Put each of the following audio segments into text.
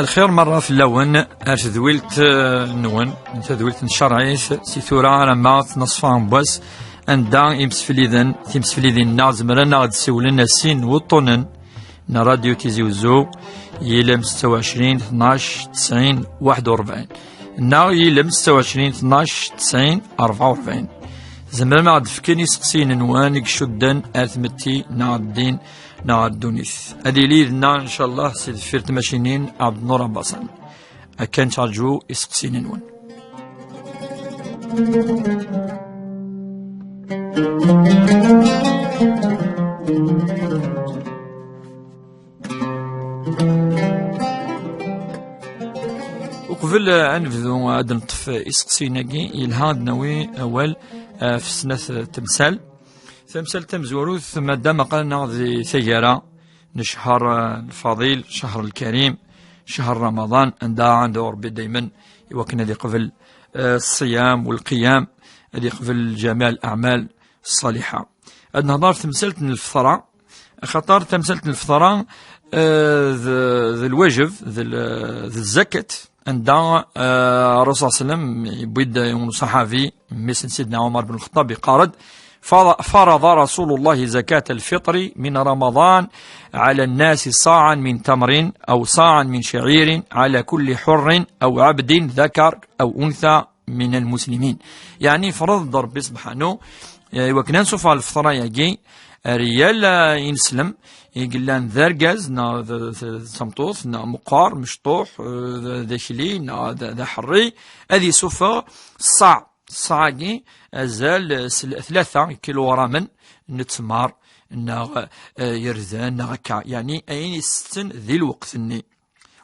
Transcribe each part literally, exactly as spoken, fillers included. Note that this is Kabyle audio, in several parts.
Lxir merra fell-awen ar tedwilt, eh, nwen, tadwilt n Ccerɛit, si tura alamma tnaṣfa n wass, anda imsefliden, timseflidin-nneɣ zemren ad d-siwlen a sin wuṭṭunen n Radio Tizi Uzzu, yilem setta u ɛecrin, tnac, tesɛin, waḥed u rebɛin, neɣ yilem setta u ɛecrin, tnac, tesɛin, rebɛa u rebɛin. Zemren ad d-fken iseqsiyen-nwen i icudden ar tmetti neɣ ddin neɣ ddunit. Ad yili yid-nneɣ, ncallah, si deffir tmacinin, Ɛebdnur Abaṣan. Akka nettraǧu iseqsiyen-nwen. Uqbel, eh, ad nebdu, eh, ad neṭṭef iseqsiyen-agi, yelha ad nawi awal, eh, ɣef snat, eh, temsal. Tamsalt tamezwarut, madam aql-aneɣ di taggara n ccher, eh, lfaḍil, ccher lkarim, ccher Ramaḍan, anda ad nedɛu Rebbi daymen i wakken ad iqbel, eh, ṣṣiyam u lqiyam, ad iqbel ǧamiɛ laɛmal ṣṣaliḥa. Ad nehḍer ɣef temsalt n lfeṭra, axaṭer tamsalt n lfeṭra, eh, d, d lwajeb, d l-, d zzakat, anda, eh, Ṛṛusul ṣalla Llahu ɛalayhi wa sallam yewwi-d yiwen uṣaḥabi, mmi-s n Sidna Ɛumar ben Lxeṭṭab, yeqqar-d: "Fara-, farada Rasulullah zakat al-fitri min Ramaḍan ɛala nnasi ṣaɛan min tamrin aw ṣaɛan min caɛirin ɛala kulli ḥurrin aw ɛabdin dakar aw untha min al-muslimin." Yeɛni, yefreḍ-d Ṛebbi subḥanu, eh, i wakken ad nessufeɣ lfeṭra-agi, ar yal, eh, ineslem, i yellan d argaz, neɣ d, d, d tameṭṭut, neɣ meqqar, mecṭuḥ, eh, d, d akli, neɣ d, d aḥerri, ad yessufeɣ ṣṣaɛ. Ṣṣaɛ-agi, azal, eh, s tlata ikilugṛamen n ttmer, neɣ, eh, irden, neɣ akka. Yeɛni, ayen isetten di lweqt-nni.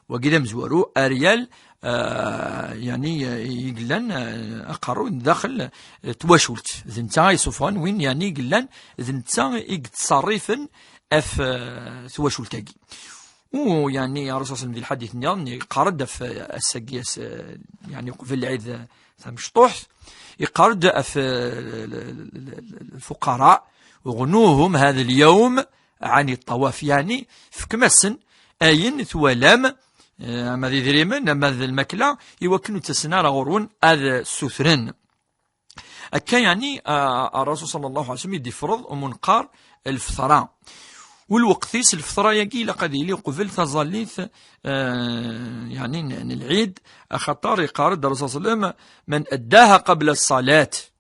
Wagi d amezwaru, ar yal, eh, yeɛni, eh, i yellan, eh, aqerru n daxel, eh, twacult. D netta ay yessufɣen win, yeɛni, i yellan, d netta i yettṣerrifen ɣef, eh, twacult-agi. U, yeɛni, Ṛṛusul ṣalla Llahu ɛalayhi wa sallam di lḥadit nniḍen, yeqqar-d ɣef, eh, ass-agi, ass, eh, yeɛni, uqbel lɛid, eh, tamecṭuḥt, yeqqar-d ɣef, eh, l-, l-, l-, l-, lfuqara: "Uɣnuhum hada al-yawm ɛani ṭṭawaf", yeɛni, fkem-asen ayen twalam, eh, ama d idrimen, ama d lmakla, i wakken ur ttasen ara ɣur-wen ad ssutren. Akka, yeɛni, ah, Ṛṛasul ṣalla Llahu ɛalayhi wa sallam i d-ifreḍ umunqar lfeṭra. U lweqt-is, lfeṭra-agi ilaq ad yili uqbel taẓallit, eh, yeɛni, n, n lɛid, axaṭer yeqqar-d Ṛṛasul ṣalla Llahu ɛalayhi wa sallam: "Man addaha qabla ṣṣalat,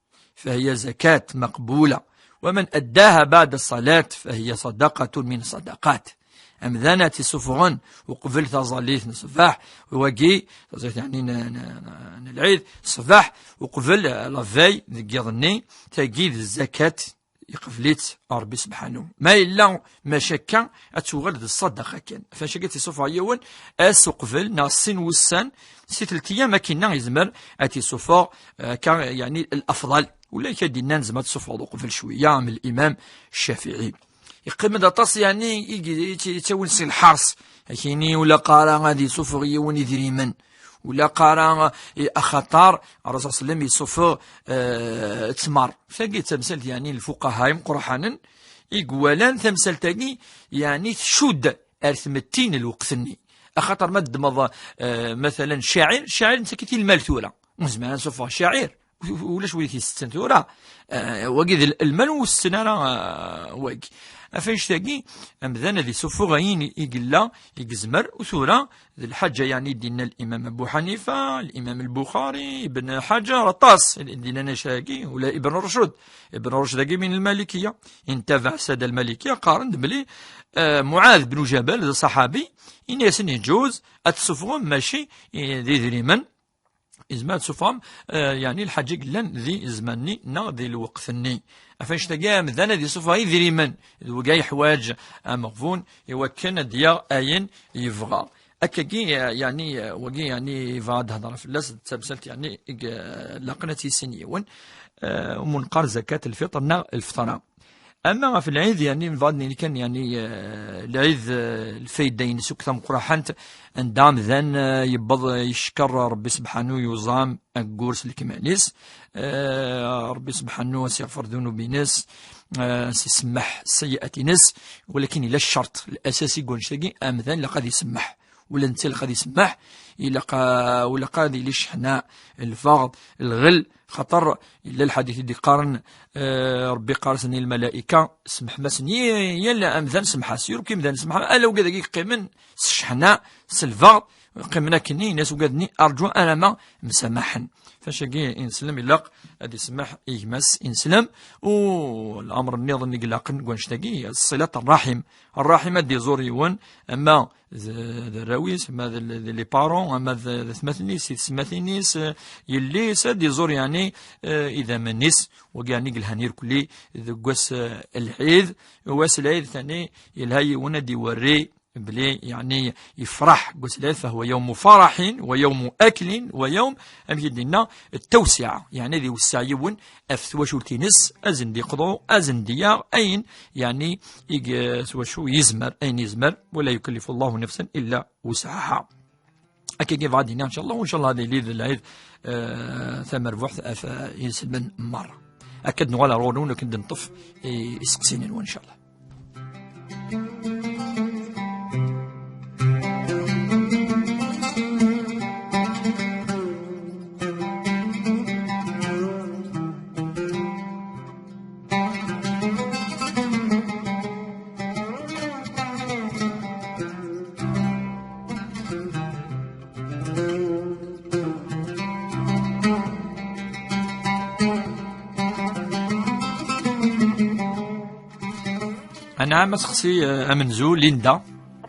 fahiya zakat maqbula, wa man addaha baɛda ṣṣalat, fahiya ṣadaqatun min ṣṣadaqat." Amdan ad t-issufɣen uqbel taẓallit n ṣṣbeḥ, wagi, taẓallit, yeɛni, n, n, n, n lɛid, ṣṣbeḥ, uqbel, eh, la veille, deg yiḍ-nni, tagi d zzakat, iqbel-itt Ṛebbi subḥanu. Ma yella maca akka, ad tuɣal d ṣṣadaqa kan. Ɣef wacu akka ad t-issufeɣ yiwen ass uqbel, neɣ sin wussan, si telt ayyam akkinna, yezmer ad t-issufeɣ, eh, akka, yeɛni, lafḍal. Ula akka d-yenna nezmer ad t-issufeɣ uqbel cwiya, am Limam Ccafiɛi. Yeqqim-d aṭas, yeɛni, i, i, i, yettawin si lḥers. Akini ur ilaq ara ad yessufeɣ yiwen idrimen. Ur ilaq ara, eh, axaṭer Ṛṛasul ṣalla Llahu ɛalayhi wa sallam yessufeɣ, eh, ttmer. Tagi d tamsalt, yeɛni, n lfuqaha imeqraḥanen, i iwalan tamsalt-agi, yeɛni, tcudd ar tmetti n lweqt-nni. Axaṭer ma ddmeḍ, eh, matalan, ccɛir, ccɛir nettak-it i lmal tura. Ur nezmir ad nessufeɣ ccɛir. U-, ulac wid i t-isetten tura. Eh, wagi d l-, lmal ur setten ara, eh, wagi. Ɣef annect-agi, amdan ad issufeɣ ayen i yella, i yezmer, u tura d lḥaǧa, yeɛni, i d-yenna Limam Abu Ḥanifa, Limam Lbuxari, Ibn Ḥaǧar, aṭas i d-yennan annect-agi, ula Ibn Rucd. Ibn Rucd-agi min Lmalikiya, intabaɛ ssada Lmalikiya, qqaren-d belli, eh, Muɛad ben Ǧabal, d aṣaḥabi, ini-asen yeǧuz ad tessufɣem mačči, eh, d idrimen, yezmer ad tessufɣem, eh, yeɛni, lḥaǧa i yellan di zzman-nni neɣ di lweqt-nni. Ɣef annect-agi, amdan ad yessufeɣ idrimen, d wagi yeḥwaǧ ameɣbun i wakken ad d-yaɣ ayen yebɣa. Akkagi, eh, yeɛni, eh, wagi, yeɛni, yebɣa ad d-hedreɣ fell-as, d tamsalt, yeɛni, i, eh, laqen ad tt-yissin yiwen, eh, umi neqqar zakat lfiṭr neɣ lfeṭra. Ama ɣef lɛid, yeɛni, nebɣa ad nini kan, yeɛni, eh, lɛid, eh, lfayda-ines akk tameqqraḥant, anda amdan, eh, yewweḍ, eh, yeckeṛ Ṛebbi sebḥanu, yuẓam aggur s lekmal-is, eh, Ṛebbi sebḥanu ad s-iɣfer dunub-ines, eh, ad s-isemmeḥ seyyi'at-ines, walakin yella ccerṭ, lasas i wannect-agi, amdan ilaq ad isemmeḥ. ula netta ilaq ad isemmeḥ, ilaq, ah, ilaq ad yili cceḥna, lfeɣd, lɣel, xaṭer yella lḥadit i d-iqqaren, eh, Ṛebbi iqqar-asen i lmalayika, "Semḥem-asen, y-, yal amdan semḥ-as." Yuruk imdan semḥ, ala ugad-agi yeqqimen s cceḥna, s lfeɣd, qqimen akkenni, yenna-as ugad-nni, "Arǧu alamma msamaḥen." Fac-agi ineslem ilaq ad isemmeḥ i gma-s ineslem, u lɛemr nniḍen i ilaqen deg wannect-agi, ṣṣilat ṛṛaḥim. Ṛṛaḥim ad d-iẓur yiwen, ama d, d arraw-is, ama d, d les parents, ama d, d atmaten-is, d tsetmatin-is, eh, yelli-s, ad d-iẓur, yeɛni, eh, idammen-is, wagi, yeɛni, yelhan irkelli deg wass, eh, lɛid, wass lɛid, tani, yelha yiwen ad d-iwerri, bli, yeɛni, yefreḥ deg wass lɛid, فهو يوم فرح ويوم أكل ويوم, amek i d-yenna, التوسعة, yeɛni, ad iwesseɛ yiwen ɣef twacult-ines, ad sen-d-iqḍu, ad sen-d-yaɣ ayen, yeɛni, i g-, s wacu yezmer, ayen yezmer, ولا يكلف الله نفسا إلا وسعها. Akka i yebɣa ad d-iniɣ, ncallah, u ncallah ad yili d lɛid, eh, tamerbuḥt ɣef, eh, inselmen merra. Akka ad nuɣal ar ɣur-wen, akken ad d-neṭṭef i, isteqsiyen-nwen, ncallah. Anɛam, ad teqsi, eh, amenzu, Linda.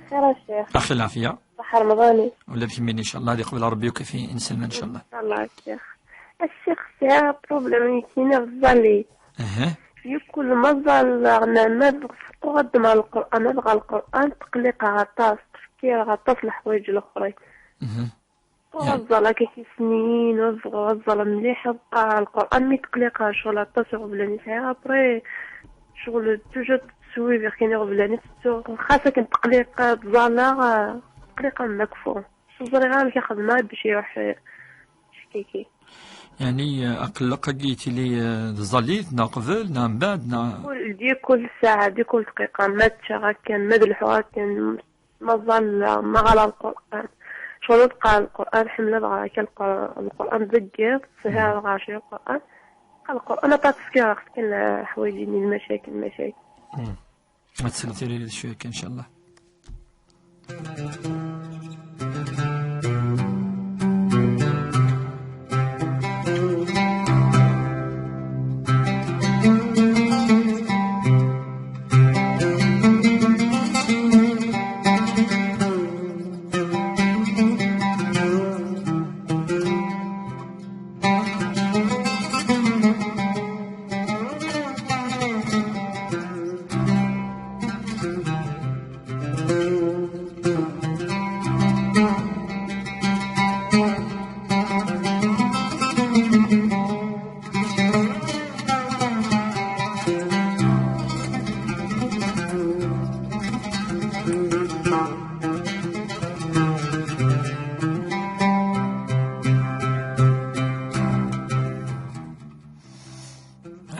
Xir a ccix. Axi lɛafya. Ṣaḥa Remḍan-ik. Ula d kemmini, ncallah, ad iqbel Ṛebbi akk ɣef inselmen, ncallah. Ncallah a ccix. A ccix, sɛiɣ problème n kini ɣef ẓẓalli. Aha. Yekul ma ẓalleɣ, ma, ma bɣiɣ ad ddmeɣ Lqur'an, ad ɣer Lqur'an, tqelliqeɣ aṭas, ttfekkireɣ aṭas leḥwayeǧ lexrin. Mhm. Ur ẓẓal akka tisnin, ur bɣiɣ ad ẓẓal mliḥ, ad qqareɣ Lqur'an, mi tqelliqeɣ ccɣel aṭas iɣeblan i sɛiɣ, après, ccɣel toujours tteswibiɣ kan iɣeblan i tettuɣ, xas akken tqelliqeɣ, ẓẓaleɣ, tqelliqeɣ am akfu. Ur ẓriɣ ara amek ad xedmeɣ bac iruḥ, eh, ccekki-agi. Yeɛni, eh, aqelleq-agi yettili, eh, d ẓẓallit, neɣ qbel, neɣ mbeɛd, neɣ? Kul, di kul ssaɛa, di kul dqiqa, ma ččaɣ akken, ma d-leḥḥuɣ akken, ma ẓẓalleɣ, ma ɣaleɣ Lqur'an. Ccɣel ad qqareɣ Lqur'an, ḥemmleɣ ad ɣreɣ kan Lqur-, Lqur'an deg yiḍ, sɛiɣ ad ɣreɣ cwiya Lqur'an. Qqareɣ Lqur'an, aṭas tefkiɣ ɣef kan leḥwayeǧ-nni, lmacakil, lmacakil. Mm. Ad tesleḍ tiririt cwiya kan, ncallah.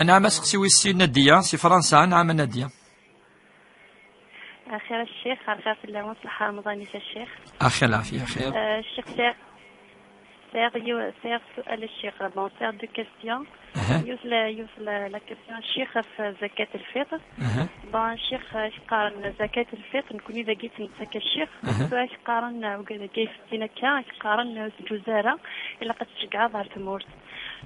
Anɛam, aseqsi wis sin, Nadiya, si Fransa. Anɛam a Nadiya. Axir a ccix, axir fell-awen, ṣṣeḥḥa Remḍan-ik a ccix. Axir lɛafya, axir. Euh, ccix, sɛiɣ, sɛiɣ yiw-, sɛiɣ sual a ccix, bon, sɛiɣ deux questions. Aha. Yiwet la, yiwet la, la question a ccix ɣef zakat lfitr. Aha. Bon, a ccix, acu qqaren zakat lfitr, nekni dagi nettaka a ccix. Aha. Sual acu qqaren, uh, wigad-agi ifettin akka, acu qqaren, uh, ur teǧǧuz ara, ilaq ad tceggɛeḍ ɣer tmurt.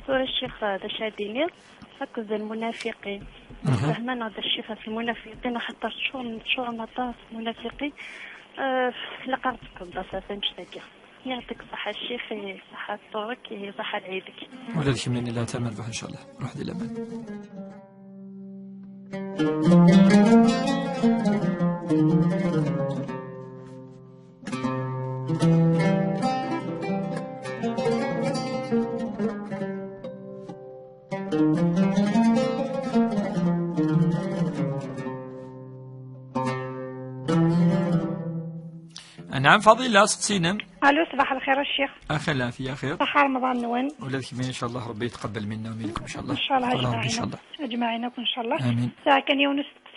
Tura a ccix, uh, d acu ad d-tiniḍ akked lmunafiqin? Aha. Fehmeɣ-d a ccix ɣef lmunafiqin, axaṭer ččuren, ččuren aṭas lmunafiqin. Eh, ilaq ad ɣ-d-tefkeḍ-d ass-a annect-agi. Yeɛṭik ṣṣeḥḥa a ccix, eh, ṣṣeḥḥa ṭṭurek, eh, ṣṣeḥḥa lɛid-ik. Ula d kemmini la tamerbuḥ, ncallah. Ruḥ di laman. Anɛam, Faḍila, aseqsi-inem. Alo, ṣṣbeḥ lxir a ccix. Axir lɛafya, axir. Ṣaḥa Remḍan-nwen. Ula d kemmini, ncallah, Ṛebbi yetqabbal minna wa minkum, ncallah. Ncallah, Ṛebbi, ajmaɛin. Ncallah. Ajmaɛin akk, ncallah. Amin. Sɛiɣ kan yiwen usteqsi.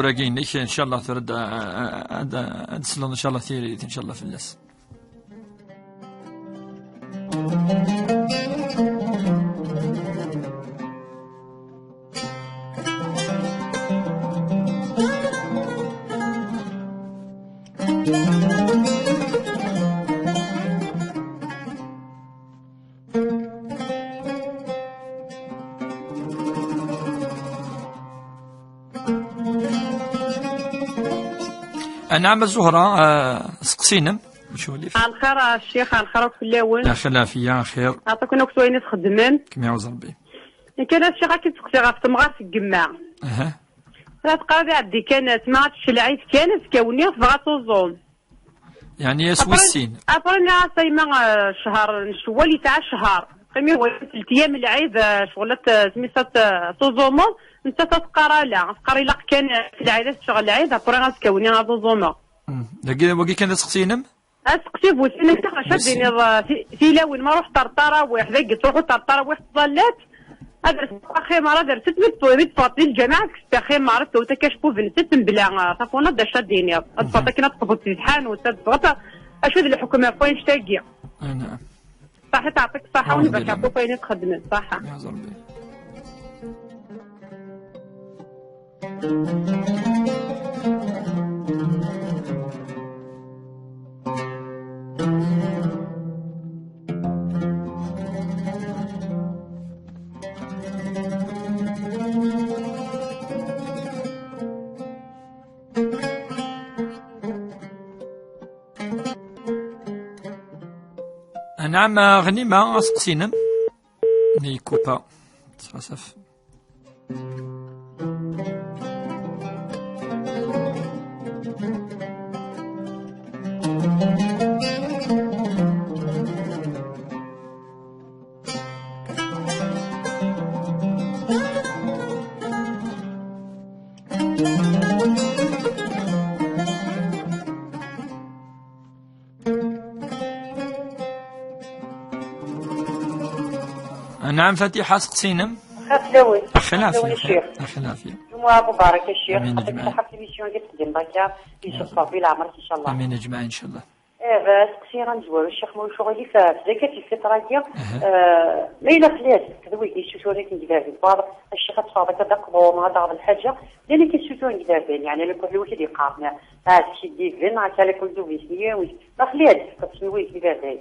tura-agi-inek, ncallah tura ad, ad, ad, ad tesleḍ ncallah tiririt ncallah fell-as. Anɛam a Zuhra, ah, asteqsi-inem, acu ɣef? Lxir a ccix, lxir akk fell-awen. Lxir, lɛafiya, xir. Aɛṭiken akk s wayen i txeddmem. Kem iɛuz Rebbi. Nekk a ccix, ad k-id-seqsiɣ ɣef temɣart n yemma. Aha. Ad teqqar ad iɛeddi kan ssma ad tečč lɛid kan, azekka-nni tebɣa ad tuẓum. Yeɛni ass wis sin. Après, après, nniɣ-as a yemma, eh, ccher n Cewwal yesɛa ccher. Qimi wayen telt yyam lɛid, eh, ccɣel ad t-, tmis ad t-, tuẓumeḍ, nettat ad teqqar ala. Ad teqqar ilaq kan, eh, lɛid ad teččeɣ lɛid, après azekka-nni ad uẓumeɣ. Hmm. Dagi, wagi kan d aseqsi-inem? Aseqsi bu sin akka, acu ad d-tiniḍ, eh, ti-, tilawin, ma ruḥ ɣer ttarawiḥ, dagi truḥ ɣer ttarawiḥ tẓallat, ad rsen aximar, ad rsen mi ṭṭu-, mi ṭṭfeɣ di lǧamaɛ, kkes aximar, ad tewwet akka acebbub-nsen mebla, ah, tafunad, d acu ad d-tiniḍ? Ad teffɣeḍ akken ad tqebḍeḍ si tḥanut, ad teffɣeḍ, acu d leḥkem ɣef wannect-agi? Saḥit, ɛṭik ṣaḥa, ur nberka ɣef wayen i txeddmem, ṣaḥa. Naɛam, ɣnima, aseqsi-inem. Yekkupa. Ttxasaf. Anɛam Fatiḥa, aseqsi-inem. Xaf lawen. Axi lɛafya, axi lɛafya. Jumuɛa mubarak a ccix. Amin ajmaɛin. Ṣaḥa fi l'émission i txeddem akka, Yusuf Ṛebbi leɛmer-ik, incallah. Amin ajmaɛin, incallah. Eh, aseqsi amezwaru, ccix, ma ulac aɣilif, f zakat lfitr-agi, eh, ma yella xlad d wigi yessuturen akken deg bab n waḍ, a ccix, ad teffɣeḍ akka d aqḍun, ad taɣeḍ lḥaǧa, llan akka yessuturen deg bab-in, yeɛni ala kulli wid i d-yeqqaren, ah, skidiben, akka ala kulli d ubis n yiwet, ma xlad, ad tefkeḍ wigi deg bab-in.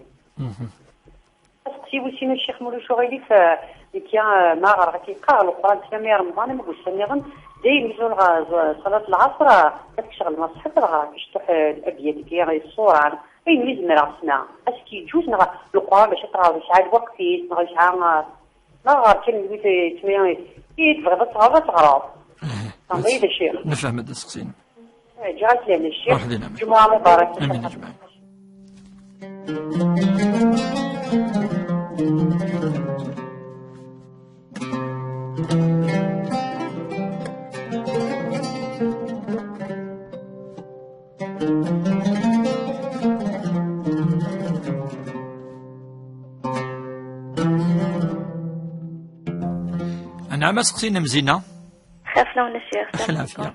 Aseqsi wis sin a ccix, ma ulac aɣilif, eh, nekki, eh, ma ɣreɣ akka yeqqar Leqran ttnami Remḍan, ama deg ussan nniḍen, dayem mi ẓuleɣ, eh, ṣ-, ṣalat lɛaṣr, eh, ad kceɣ lmaṣḥef, ad ɣreɣ cṭuḥ, eh, abyaḍ-agi, eh, ṣṣura, ayen mi zemreɣ ssneɣ. Ass-agi yeǧǧuz neɣ Leqran bac ad teɣreḍ yesɛa lweqt-is, neɣ yesɛa, eh, neɣ ɣer kan wid, eh, ttnami, i tebɣiḍ ad teɣreḍ, ad teɣreḍ. Aha. Tfehmeḍ-iyi d acu? Nefhem-d aseqsi-inem. Ǧǧiɣ-ak-d ccix. Ruḥ di laman. Ǧumuɛa mubarak. Amin ajmaɛin. Anɛam, aseqsi-inem Zina. Xaf lawen a ccix. Axi lɛafya.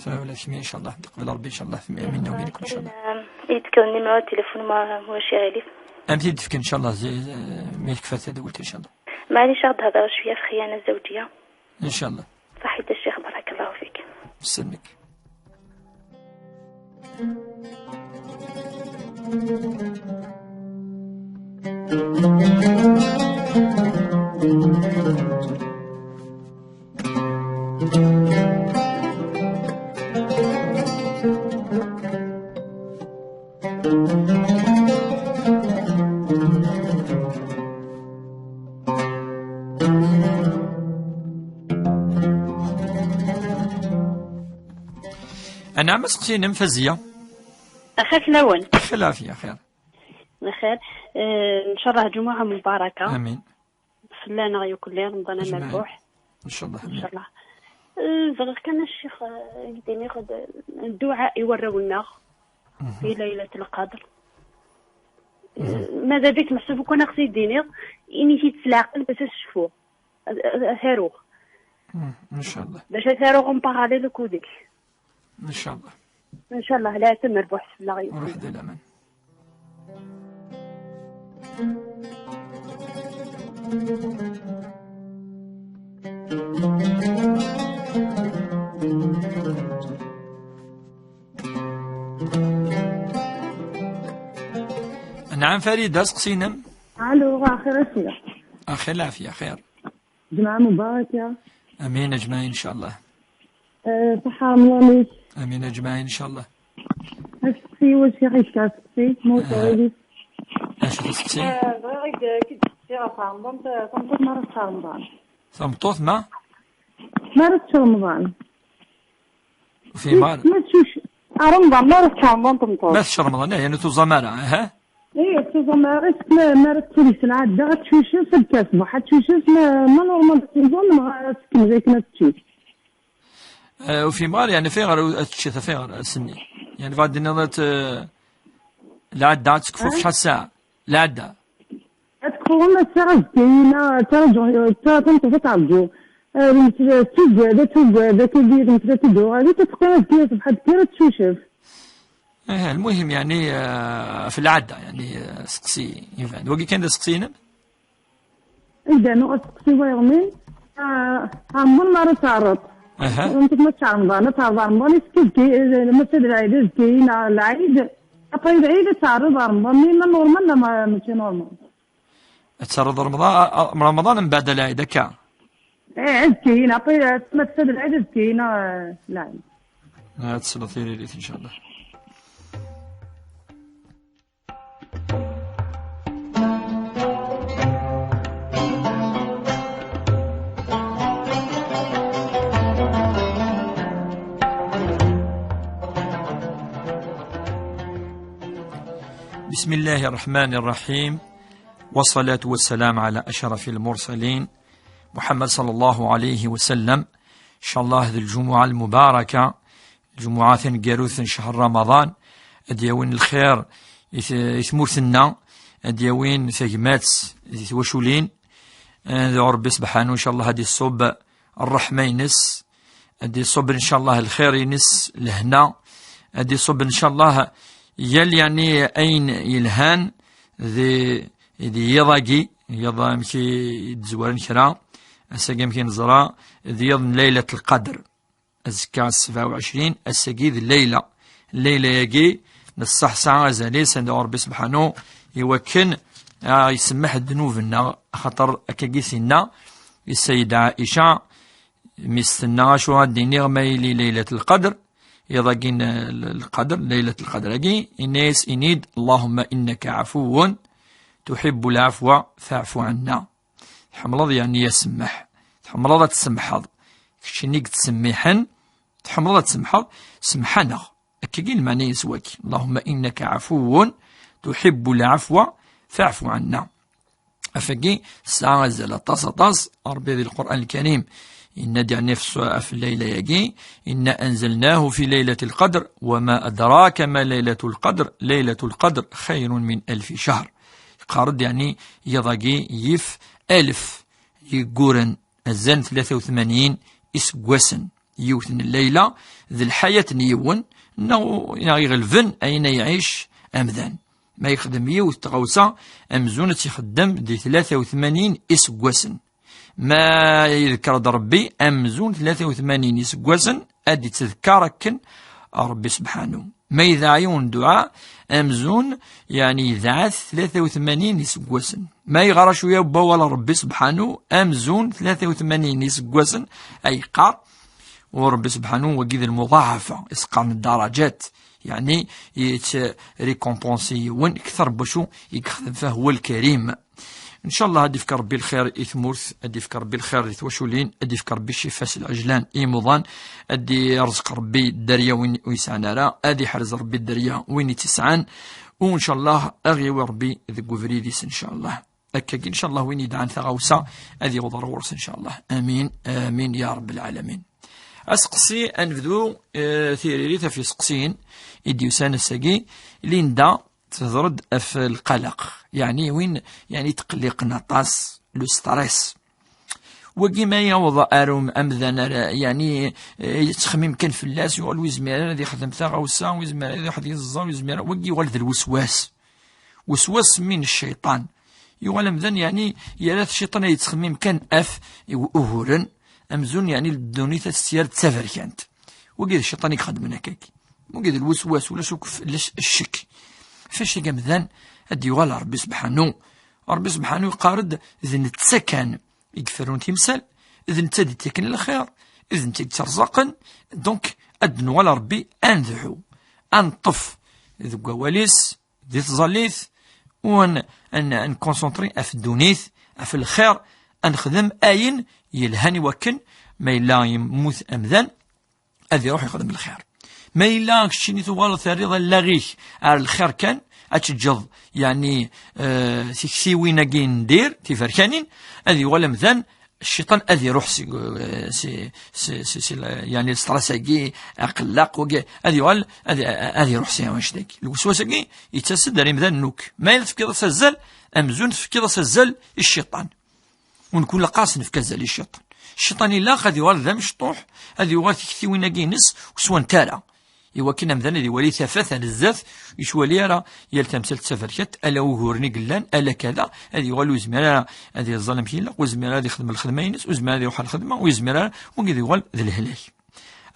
Tura ula d kemmi, incallah, teqbel Ṛebbi, incallah, minna u minkum, incallah. Ad yi-d-tefkeḍ numéro de téléphone, ma, ma ulac aɣilif. Ad am-t-id-tefk, incallah, zi-, mi tekfa tadwilt, incallah. Maɛlic, ad d-hedreɣ cwiya ɣef lxiyana zzawǧiya. Incallah. Ṣaḥit a ccix, barakallahu fik. Yesselmek. Anɛam, aseqsi-inem Faziya. Axir fell-awen. Axir lɛafya, axir. Axir. Eh, ncallah ǧumuɛa mubaraka. Amin. Fell-aneɣ yakk, Remḍan amerbuḥ. Ncallah, amin. Ncallah. Eh, bɣiɣ kan a ccix, eh, ad d-iniɣ, eh, dduɛa i warraw-nneɣ. Mhm. Di Laylat Lqadr. Mhm. Eh, ma d abik meḥsub kan ad ɣ-t-id-tiniḍ, ini-t-id s leɛqel bac ad s-cfuɣ. Ad, ad, ad t-aruɣ. Mhm, ncallah. Bac ad t-aruɣ en parallèle akked-k. Ncallah. Ncallah, la tamerbuḥt fell-aɣ yakk. Ruḥ di laman. Anɛam Farida, aseqsi-inem. Alo, axir a ccix. Axir lɛafya, axir. Ǧemɛa mubaraka. Amin ajmaɛin, incallah. Eh, ṣaḥa Remḍan-ik. Amin ajmaɛin, incallah. Aseqsi, wac i ɣ-yefka aseqsi, ma ur Eh, teɛwiḍ. Acu teseqsi? Eh, bɣiɣ ad k-id-seqsiɣ ɣef Remḍan, ta-, tameṭṭut ma ara tečč Remḍan. Tameṭṭut ma? Ma ara tečč Remḍan. Ur fhimeɣ ara. Ma tečč, ah, Remḍan, ma ara tečč Remḍan tameṭṭut. Ma tečč Remḍan, eh, yani tuẓam ara, aha. Ih, tuẓam ara, ma, ma ara tečč di ssenɛa, ad teccucef, ad tečč ṣṣbeḥ, ad teccucef, ma, ma normal tuẓam, neɣ ara tekmez akken ad tečč. Eh, ur fhimeɣ ara, yani, ɣef ayɣer ad teččet, ɣef ayɣer ass-nni? Yani, bɣiɣ ad d-tiniḍ, eh, lɛadda ad tekfu ɣef acḥal ssaɛa? Lɛadda. Ad tekfu, ma ass-a azekka-ina, ad ttraǧuɣ, ad tameṭṭut ad terǧu. Eh, tugad, ad tugad, akkagi, ad tuɣal, ad teqqim azekka ṣṣbeḥ, ad tekker, ad teccucef. Eh, lmuhim, yani, eh, ɣef lɛadda, yani, eh, seqsi iban. Wagi kan d aseqsi-inem? Anda nuɣ aseqsi wayeḍ-nni, ah, Remḍan mi ara tɛerreḍ. Aha. Remḍan ma tɛerreḍ, ma tɛerreḍ Remḍan, yefka-d, eh, ma d lɛid azekka-ina, lɛid, après lɛid ad tɛerreḍ Remḍan, ma normal neɣ ma, mačči normal. Ad tɛerreḍ Remḍan, ah, ah, Remḍan mbeɛd lɛid, akka? Eh, azekka-ina, après, eh, ma d lɛid azekka-ina, eh, lɛid. Ad tesleḍ tiririt, incallah. بسم الله الرحمن الرحيم، والصلاة والسلام على أشرف المرسلين محمد صلى الله عليه وسلم. إن شاء الله هذه الجمعة المباركة، الجمعة ثنقروث شهر رمضان، أديوين الخير يث-، يثمورثنا، أديوين ثقمات يثوشولين، أدعو ربي سبحانه إن شاء الله هذه الصوب الرحمة ينس، أدي صوب إن شاء الله الخير ينس الهنا، أدي صوب إن شاء الله يال يعني أين يلهان ذي، ذي يضاقي، يضا مكي يتزورن كرا، أساقي مكي نزرا، ذي يضن ليلة القدر. أزكا سبعة وعشرين، أساقي ذي الليلة. الليلة ياقي، نصح ساعة أزاليس عند ربي سبحانه، يوكن، آه، يسمح الذنوب لنا، خاطر أكاقي سينا، السيدة عائشة، ميستنا شو هاد دينيغ ما يلي ليلة القدر، يضاقين القدر، ليلة القدر أكي، إنيس إنيد: اللهم إنك عفو تحب العفو فاعف عنا. تحملض يعني يا سماح، تحملض تسمحض، كشنيك تسميحن، تحملض تسمحض، سمحنغ. أكاقي المعنى يسواك: اللهم إنك عفو تحب العفو فاعف عنا. أفاقي الساعة أزال أطاس أطاس، ربي ذي القرآن الكريم إن دعني في السورة في الليلة ياقي: إنا أنزلناه في ليلة القدر، وما أدراك ما ليلة القدر، ليلة القدر خير من ألف شهر. قارد يعني يضاقي يف ألف يقورن أزال ثلاثة وثمانين إسقواسن. Yiwet n llayla, d lḥayat n yiwen, neɣ, neɣ iɣelben ayen ay iɛic amdan. Ma yexdem yiwet tɣawsa, amzun ad tt-ixeddem di tlata u tmanyin iseggasen. Ma yedker-d Rebbi, amzun tlata u tmanyin iseggasen, ad d-ittedkar akken Rebbi sebḥanu. Ma yedɛa yiwen dduɛa, amzun, yeɛni yedɛa-t tlata u tmanyin iseggasen. Ma yeɣra cwiya n wawal n Rebbi sebḥanu, amzun tlata u tmanyin iseggasen ay yeqqar. U Rebbi sebḥanu, wagi d lmuḍaɛafa, i s-qqaren ddarajat, yeɛni yettrécompensi yiwen kter n wacu i yexdem, fahuwa lkarim. Ncallah ad d-ifk Rebbi lxir i tmurt, ad d-ifk Rebbi lxir di twaculin, ad d-ifk Rebbi ccifa s lɛejlan i imuḍan, ad d-irẓeq Rebbi dderya win ur yesɛan ara, ad iḥrez Rebbi dderya win i tt-isɛan, u ncallah ad ɣ-yawi Rebbi deg ubrid-is ncallah. Akkagi ncallah win yedɛan taɣawsa ad yaweḍ ar ɣur-s ncallah. Amin, amin ya Rebbi lɛalamin. Aseqsi, ad nebdu, eh, tiririt ɣef yiseqsiyen i d-yusan ass-agi. Linda, tehder-d ɣef lqalaq, yeɛni win, yeɛni tqelliqen aṭas, le stress. Wagi ma yaweḍ ar um-, amdan ara, yeɛni, eh, yettxemmim kan fell-as, yuɣal ur yezmir ara ad yexdem taɣawsa, ur yezmir ara ad iruḥ ad yeẓẓal, ur yezmir ara, wagi yuɣal d lweswas. Weswas min cciṭan. Yuɣal amdan, yeɛni, yerra-t cciṭan ad yettxemmim kan ɣef uguren, amzun, yeɛni, ddunit ad tetter d taberkant. Wagi d cciṭan i ixeddmen akkagi. Wagi d lweswas, ulac akk f-, ulac ccek. Fac i amdan ad d-yuɣal Rebbi sebḥanu. Rebbi sebḥanu yeqqar-d d netta kan i iferrun timsal, d netta i d-ittaken lxir, d netta i d-itterẓaqen. Donc, ad d-nuɣal Rebbi ad nedɛu, ad neṭṭef deg wawal-is, di tẓallit, u ad n-, ad n-, ad nkunsentri ɣef ddunit, ɣef lxir, ad nexdem ayen yelhan i wakken ma yella yemmut amdan, ad iruḥ ixdem lxir. Ma yella keččini tuɣaleḍ terriḍ allaɣ-ik ar lxir kan, ad teǧǧeḍ, yeɛni, eh, tiktiwin-agi n dir, tiberkanin, ad yuɣal amdan, cciṭan ad iruḥ si, si, si, si, si, yeɛni, stress-agi, aqellaq, wagi, ad yuɣal, ad, ad iruḥ si wanect-agi. Lweswas-agi yettas-d ar imdanen akk. Ma yella tefkiḍ-as azal, amzun tefkiḍ-as azal i cciṭan. U nekk ur ilaq ara ad s-nefk azal i cciṭan. Cciṭan ilaq ad yuɣal d amecṭuḥ, ad yuɣal tiktiwin-agi-ines ur swant ara. I wakken amdan ad iwali tafat ar zdat, ur yettwali ara yal tamsalt d taberkant, ala uguren i yellan, ala kada, ad yuɣal ur yezmir ara ad yeẓẓal amek ilaq, ur yezmir ara ad ixdem lxedma-ines, ur yezmir ara ad iruḥ ɣer lxedma, ur yezmir ara, wagi d yuɣal d lehlak.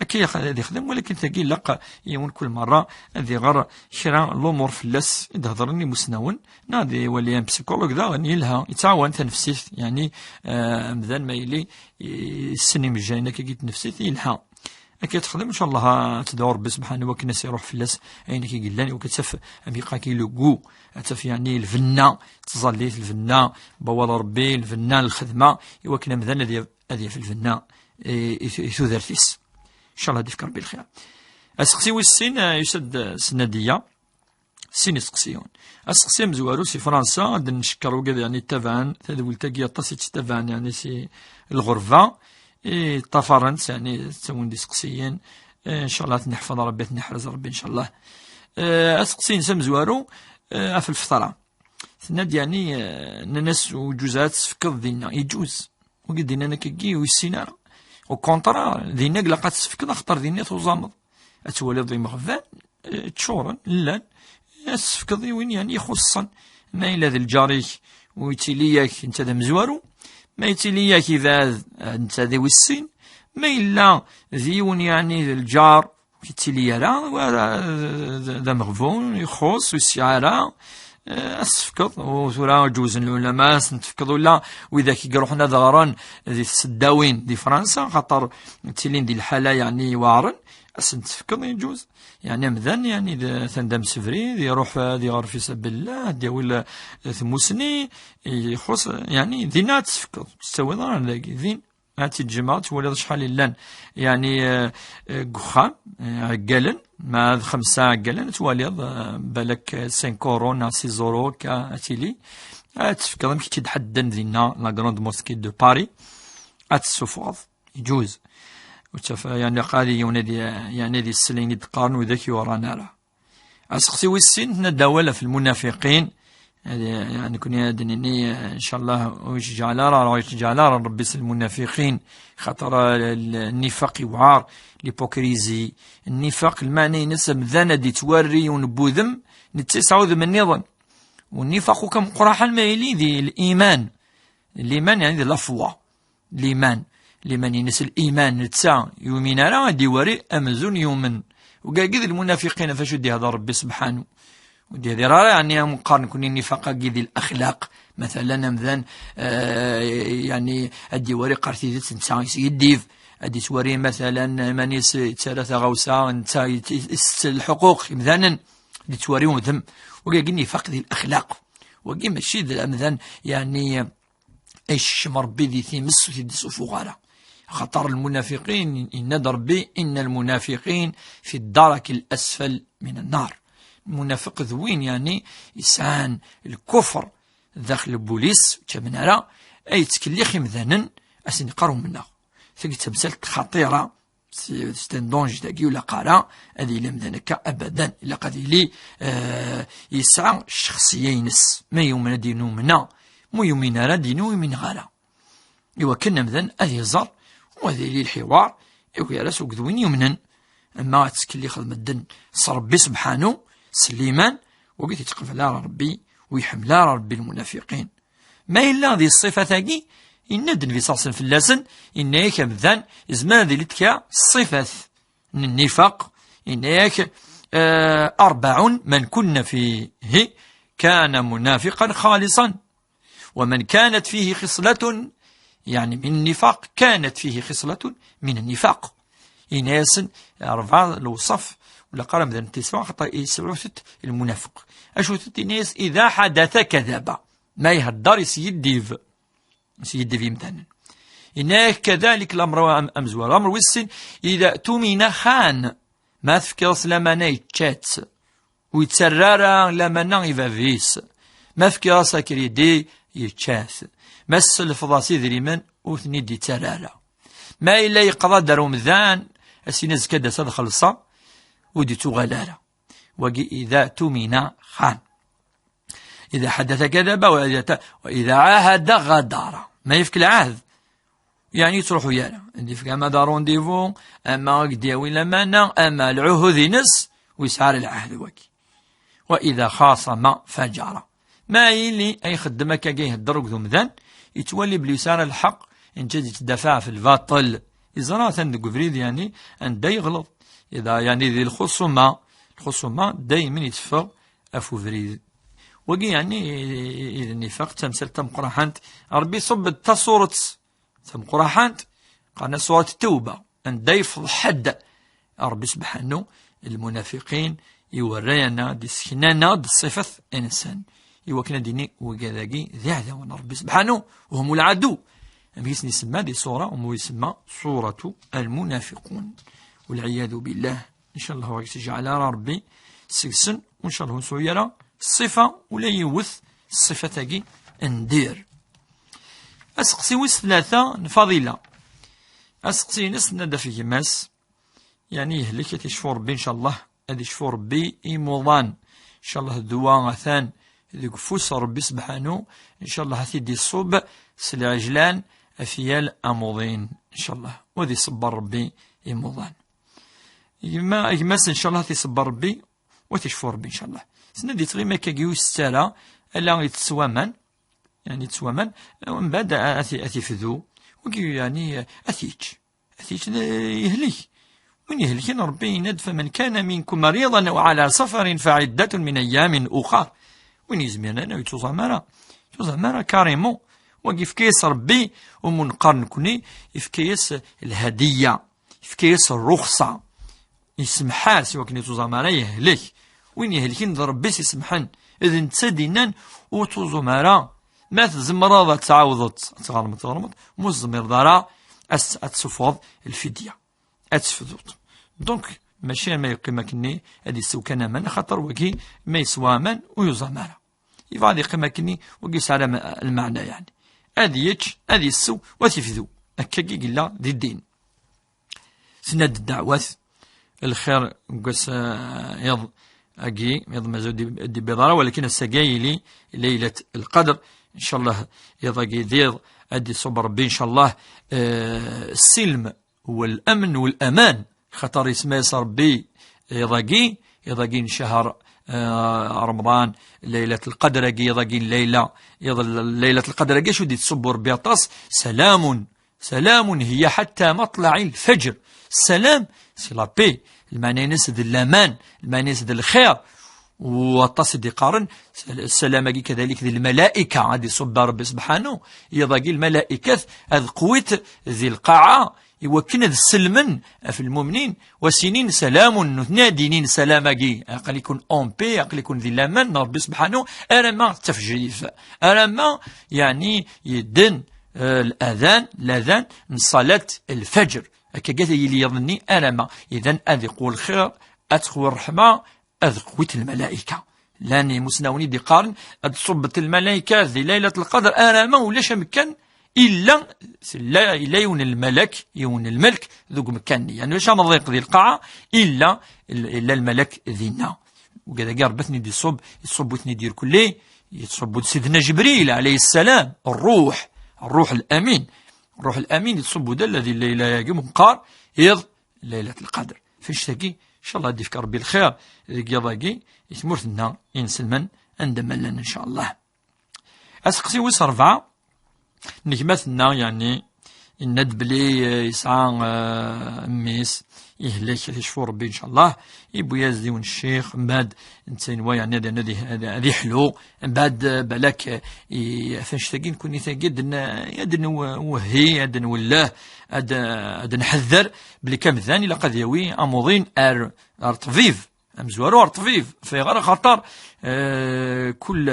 Akka i ad ixdem, walakin tagi ilaq yiwen kul merra ad iɣer kra lumuṛ fell-as i d-hedṛen imusnawen, neɣ ad iwali un psychologue daɣen yelha, yettɛawan tanefsit, yeɛni, eh, amdan ma yili yessen imejjayen akkagi n tnefsit yelha. Akka i txedem, ncallah ad tedɛu Rebbi sebḥanu wakken ad s-iruḥ fell-as ayen akka yellan, i wakken ad taf, am yeqqar-agi, le goût, ad taf yeɛni lbenna, tẓallit, lbenna n wawal Rebbi, lbenna n lxedma, i wakken amdan ad yaf ad yaf lbenna i, i, i tudert-is. Ncallah ad ifk Rebbi lxir. Aseqsi wis sin, eh, yusa-d, eh, s Nadiya. Sin iseqsiyen. Aseqsi amezwaru si Fransa, ad ncekker wigad yeɛni ttabaɛen tadwilt-agi, aṭas i tt-ttabaɛen yeɛni si lɣerba, i ṭṭafaren-tt yeɛni ttawin-d iseqsiyen. Eh, ncallah ad ten-iḥfeḍ Rebbi, ad ten-iḥrez Rebbi ncallah. Eh, aseqsi-ines amezwaru, eh, ɣef lfeṭra. Tenna-d yeɛni, eh, nnan-as uǧuz ad tefkeḍ dinna, iǧuz. Wigi d-yennan akkagi ur yessin ara. Au contraire, dinna ilaq ad tesfekdeḍ, axaṭer dinna tuẓameḍ. Ad twaliḍ imeɣban, eh, ččuren, llan, ad tesfekdeḍ i win yeɛni ixuṣṣen. Ma yella d lǧar-ik u yettili-yak netta d amezwaru, ma yettili-yak ibɛed, eh, netta d wis sin, ma yella d yiwen yeɛni d lǧar, ur yettili ara, wala d, d, d ameɣbun, ixuṣ, ur yesɛi ara, eh, ad s-tefkeḍ. U tura ǧewzen lulama, ad sen-tefkeḍ ula widak i iruḥen ad ɣren di tseddawin di Fransa, xaṭer ttilin di lḥala yeɛni iweɛren, ad sen-tefkeḍ iǧuz. Yeɛni amdan, yeɛni d, atan d amsebrid, iruḥ ad iɣer fi sabillah, ad d-yawi l-, tmusni, ixuṣ, yeɛni dinna ad s-tefkeḍ, ur tt-ttawiḍ ara dagi, din. Ad tt-id-jemɛeḍ, twaliḍ acḥal i llan, yeɛni, eh, eh, deg uxxam, eh, ɛeggalen, ma d xemsa ɛeggalen, ad twaliḍ, eh, balak, eh, cinq euros neɣ six euros, akka ad tili. Ad tefkeḍ amek i tt-id-ḥedden dinna, la Grande Mosquée de Paris, ad tessufɣeḍ, iǧuz. Ur ttaf-, yeɛni, qad yiwen ad y-, yeɛni, ad isel ayen i d-qqaren widak yuran ara. Aseqsi wis sin, tenna-d awal ɣef lmunafiqin. Ad, nekkni ad d-nini, eh, ncallah, ur yettǧeɛɛel ara, ur yettǧeɛɛel ara Rebbi s lmunafiqin, xaṭer, eh, l-, nnifaq iwɛer, l'hypocrisie. Nnifaq, lmeɛna-ines, amdan ad d-ittwarri yiwen n wudem, netta yesɛa udem nniḍen. U nnifaq akk ameqqran ma yili di liman. Liman, yeɛni, d la foi. Liman. Liman-ines, liman, netta yumin ara, ad d-iwari amzun yumen. Ugagi d lmunafiqin, ɣef acu d-ihder Rebbi subḥanu. Ur d-ihdir ara, yeɛni, am qqar nekkni nnifaq-agi di laxlaq. Matala, amdan, eh, yeɛni, ad d-iwari qqar tidet, netta yeskiddib. Ad d-ittwari, matala, iman-is yettarra taɣawsa, netta yet-, isett lḥuquq imdanen. Ad d-ittwari udem. Ugagi nnifaq di laxlaq. Wagi mačči d amdan, yeɛni, Icekcem Rebbi di times ur t-id-isufuɣ ara. Axaṭer lmunafiqin, yenna-d Rebbi, إن المنافقين في الدرك الأسفل من النار. Lmunafiq d win, yeɛni, yesɛan lkufr daxel n wul-is, ur ttamen ara, ay yettkellix imdanen, ad sen-iqqar umneɣ. Tagi d tamsalt xaṭira, c'est, c'est un danger dagi, ur ilaq ara ad yili amdan akka abadan. Ilaq ad yili, eh, yesɛa ccexsiya-ines. Ma yumen ad d-yini umneɣ, ma yumin ara ad d-yini ur yumineɣ ara. Iwakken amdan ad iẓer, u ad yili lḥiwar, iwwi ara s uged win yumnen. Ama ad ttkellixeḍ medden s Rebbi subḥanu, s liman, wagi ur yettqabal ara Rebbi, ur iḥemmel ara Rebbi lmunafiqin. Ma yella di ṣṣifat-agi, yenna-d Nnbi ṣṣallah fell-asen, yenna-yak amdan, izmer ad yili tekka ṣṣifat n nnifaq, yenna-yak, eh, أربع من كن فيه كان منافقا خالصا، ومن كانت فيه خصلة، يعني، من النفاق، كانت فيه خصلة من النفاق. Yenna-yasen, rebɛa lewṣaf, ur ilaq ara amdan ad t-yesɛu, xaṭer yesɛu-t lmunafiq. Acu-t? Yenna-yas, إذا حدث كذب. Ma ihedder, yeskiddib. Yeskiddib imdanen. Yenna-yak كذلك الأمر am-, amezwaru. Amr wis sin, إذا اؤتمن خان. Ma tefkiḍ-as lamana, yečča-tt. Ur yettarra ara lamana i bab-is. Ma tefkiḍ-as akridi, yečča-t. Ma tesselfeḍ-as idrimen, ur ten-id-yettarra ara. Ma yella yeqḍa-d ar umdan, ad s-yini azekka ad d-as ad xellṣeɣ, ur d-yettuɣal ara. Wagi إذا اؤتمن خان. إذا حدث كذب، وإذا ت-، وإذا عاهد غدر. Ma yefk lɛahd, yeɛni ur yettruḥu ara. Ad yefk ama d arundivu, ama ad d-yawi lamana, ama lɛuhud-ines, ur yesɛi ara lɛahd wagi. وإذا خاصم فجر. Ma yili ay ixeddem akkagi, ihedder akked umdan, yettwali belli ur yesɛi ara lḥeqq, yeǧǧa-d yettdafaɛ ɣef lbaṭel. Yeẓra atan deg ubrid, yeɛni, anda yeɣleḍ. Iḍ-, yeɛni, di lxuṣuma, lxuṣuma daymen iteffeɣ ɣef ubrid. Wagi, yeɛni, i d nnifaq d tamsalt tameqqraḥant. Rebbi iṣubb-d tasuret tameqqraḥant, qqaren-as surat Tawba, anda yefḍeḥ-d Rebbi subḥanu lmunafiqin, iwerra-yaneɣ-d, isekna-neɣ-d ṣṣifat-nsen. Iwakken ad d-yini wigad-agi d iɛdawen n Rebbi subḥanu, وهم العدو. Amek i sen-isemma di ṣṣura, وهم يسمى سورة المنافقون. والعياذ بالله. Ncallah ur ɣ-yettjeɛɛel ara Rebbi seg-sen, u ncallah ur nesɛu ara ṣṣifa ula yiwet ṣṣifat-agi n dir. Aseqsi wis tlata n Faḍila. Aseqsi-ines, tenna-d ɣef gma-s, yeɛni yehlek, ad t-yecfu Ṛebbi ncallah, ad yecfu Ṛebbi imuḍan. Ncallah ddwa atan deg ufus n Ṛebbi sebḥanu, ncallah ad t-id-iṣub s lɛejlan ɣef yal amuḍin ncallah, u ad iṣebber Ṛebbi imuḍan. Gma, gma-s ncallah ad t-iṣebber Ṛebbi u ad t-yecfu Ṛebbi ncallah. Tenna-d yettɣimi akkagi ur isett ara, ala itess waman, yeɛni itess waman, mbeɛd a, a, a t-, a t-ifdu, wagi yeɛni a t-yečč. Ad t-yečč, d-, yehlek. Win ihelken, Ṛebbi yenna-d: "فمن كان منكم مريضا أو على سفر فعدة من أيام أخر." Win yezmiren, yettuẓam ara. Yettuẓam ara, carrément. Wagi yefka-yas Ṛebbi, umu neqqar nekni, yefka-yas lhadiya, yefka-yas ṛṛuxṣa. Yesmeḥ-as i wakken yettuẓam ara, yehlek. Win ihelken d Ṛebbi s-isemḥen. D netta d-yennan: "Ur ttuẓum ara. Ma tzemreḍ ad tɛawdeḍ, ad tɣermeḍ, tɣermeḍ. Ma ur tezmireḍ ara, ad s-, ad tessuffɣeḍ lfidya. Ad tefduḍ." Donc, mačči ama yeqqim akkenni ad isew kan aman, axaṭer wagi ma yeswa aman ur yuẓam ara. Yebɣa ad yeqqim akkenni, wagi yesɛa lma-, lmeɛna, yeɛni. Ad yečč, ad isew, u ad t-ifdu. Akkagi i yella di ddin. Tenna-d ddeɛwat, lxir n wass, eh, iḍ agi, iḍ mazal di, di biḍ ara, walakin ass-agi ad yili Laylat Lqadr. Ncallah iḍ-agi d iḍ ad d-iṣubb Ṛebbi, ncallah, eh, ssilem والأمن والأمان. Xaṭer isemma-yas Ṛebbi iḍ-agi, iḍ-agi n ccher, eh, Remḍan, Laylat Lqadr-agi, iḍ-agi n Layla, iḍ n Laylat Lqadr-agi, acu d-ittṣubbu Ṛebbi aṭas? سلام، سلام هي حتى مطلع الفجر. Ssalam, c'est la paix. Lmeɛna-ines d laman, lmeɛna-ines d lxir. U aṭas i d-iqqaren, ssalam-agi kadalik d lmalaika, ad iṣubb Ṛebbi sebḥanu, iḍ-agi lmalaikat ad qwit di lqaɛa, i wakken ad sellmen ɣef lmumnin, u ad s-inin سلام, nutni ad d-inin ssalam-agi, aql-iken en paix, aql-iken di laman n Ṛebbi sebḥanu, alamma d tafejrit, alamma, yeɛni, yedden, eh, ladan, ladan n ṣṣalat lfajr. Akkagi ad yili yiḍ-nni, alamma, idan ad iqwu lxir, ad tqwu ṛṛeḥma, ad qwit lmalaika. Llan imusnawen i d-iqqaren ad ṣubbent lmalaykat di Laylat Lqadr, alamma ulac amekkan illa, illa, illa yiwen n lmalak, yiwen n lmalek deg umekkan-nni. Yeɛni ulac amḍiq di lqaɛa, illa, illa lmalak dinna. Ugad-agi Ṛebbi ad ten-id-iṣubb, iṣubb-iten-id irkelli, yettṣubbu-d Sidna Ǧebril, ɛalayhi ssalam, ṛṛuḥ, ṛṛuḥ l-amin. Ṛṛuḥ l-amin yettṣubbu-d alla di Layla-agi meqqar, iḍ Laylat Lqadr. F annect-agi, ncallah ad d-ifk Ṛebbi lxir deg yiḍ-agi, i tmurt-nneɣ, inselmen, anda ma llan, ncallah. Aseqsi wis ṛebɛa, n gma-tneɣ, yeɛni, yenna-d belli, eh, yesɛa, eh, mmi-s, yehlek, ad yecfu Ṛebbi, ncallah, yewwi-yas-d yiwen ccix, mbeɛd netta yenwa, yeɛni, ad, ad, ad, ad iḥlu, mbeɛd, eh, balak, eh, i-, ɣef annect-agi, nekkni tagi, ad n-, ad nwehhi, ad nwelleh, ad, ad nḥedder, belli amdan ilaq ad yawi amuḍin ar, ar ṭṭbib. Amezwaru ar ṭṭbib, ɣef ayɣer? Axaṭer, eh, kul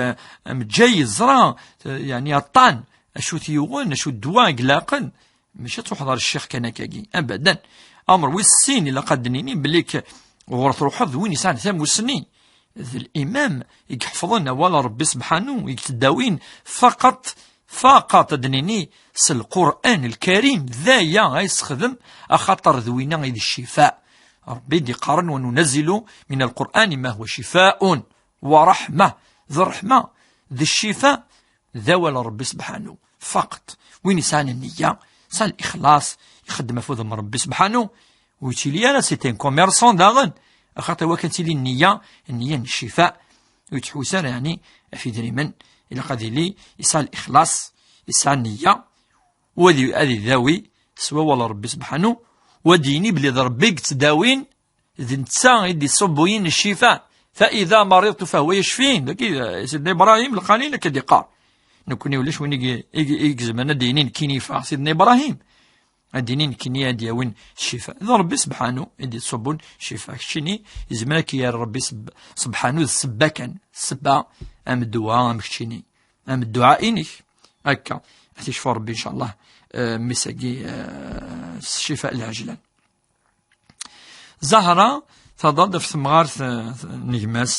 amejjay yeẓra, eh, yeɛni aṭṭan, acu t-yuɣen, acu ddwa i ilaqen, mačči ad truḥeḍ ɣer ccix kan akkagi, abadan. Amer wis sin, ilaq ad d-nini belli k-, ɣur truḥeḍ d win yesɛan tamussni, d limam i iḥefḍen awal n Ṛebbi sebḥanu, i yettdawin faqat, faqat ad d-nini s Lqur'an Lkarim, d aya ay yessexdem, axaṭer d winna i d ccifa. Ṛebbi d-iqqaren: "وننزل من القرآن ما هو شفاء ورحمة." D ṛṛeḥma, d ccifa, d awal n Ṛebbi sebḥanu. Faqat, win yesɛan nniya, yesɛa lixlaṣ, ixeddem ɣef wudem n Ṛebbi sebḥanu, ur yettili ara c'est un commerçant daɣen, axaṭer iwakken ad tili nniya, nniya n ccifa, ur yettḥewwis ara, yeɛni, ɣef idrimen, ilaq ad yili yesɛa lixlaṣ, yesɛa nniya, u ad i-, ad idawi s wawal n Ṛebbi sebḥanu, u ad d-yini belli d Ṛebbi i yettdawin, d netta i d-iṣubbuyen ccifa. "فإذا مرضت فهو يشفين." Dagi, eh, Sidna Ibrahim Lxalil akka d-iqqar. Nekkni ulac win i g-, i g-, i izemren ad d-yini nekkini yeffeɣ Sidna Ibrahim. Ad d-yini nekkini ad d-yawin ccifa. D Ṛebbi sebḥanu i d-iṣubbun ccifa. Keččini, izmer ad k-yerr Ṛebbi seb-, sebḥanu d ssebba kan. Ssebba am ddwa am keččini. Am dduɛa-inek. Akka. Ad t-yecfu Ṛebbi, ncallah. Eh, mmi-s-agi, eh, s ccifa lɛejlan. Zahra Taḍad ɣef temɣart, eh, n gma-s.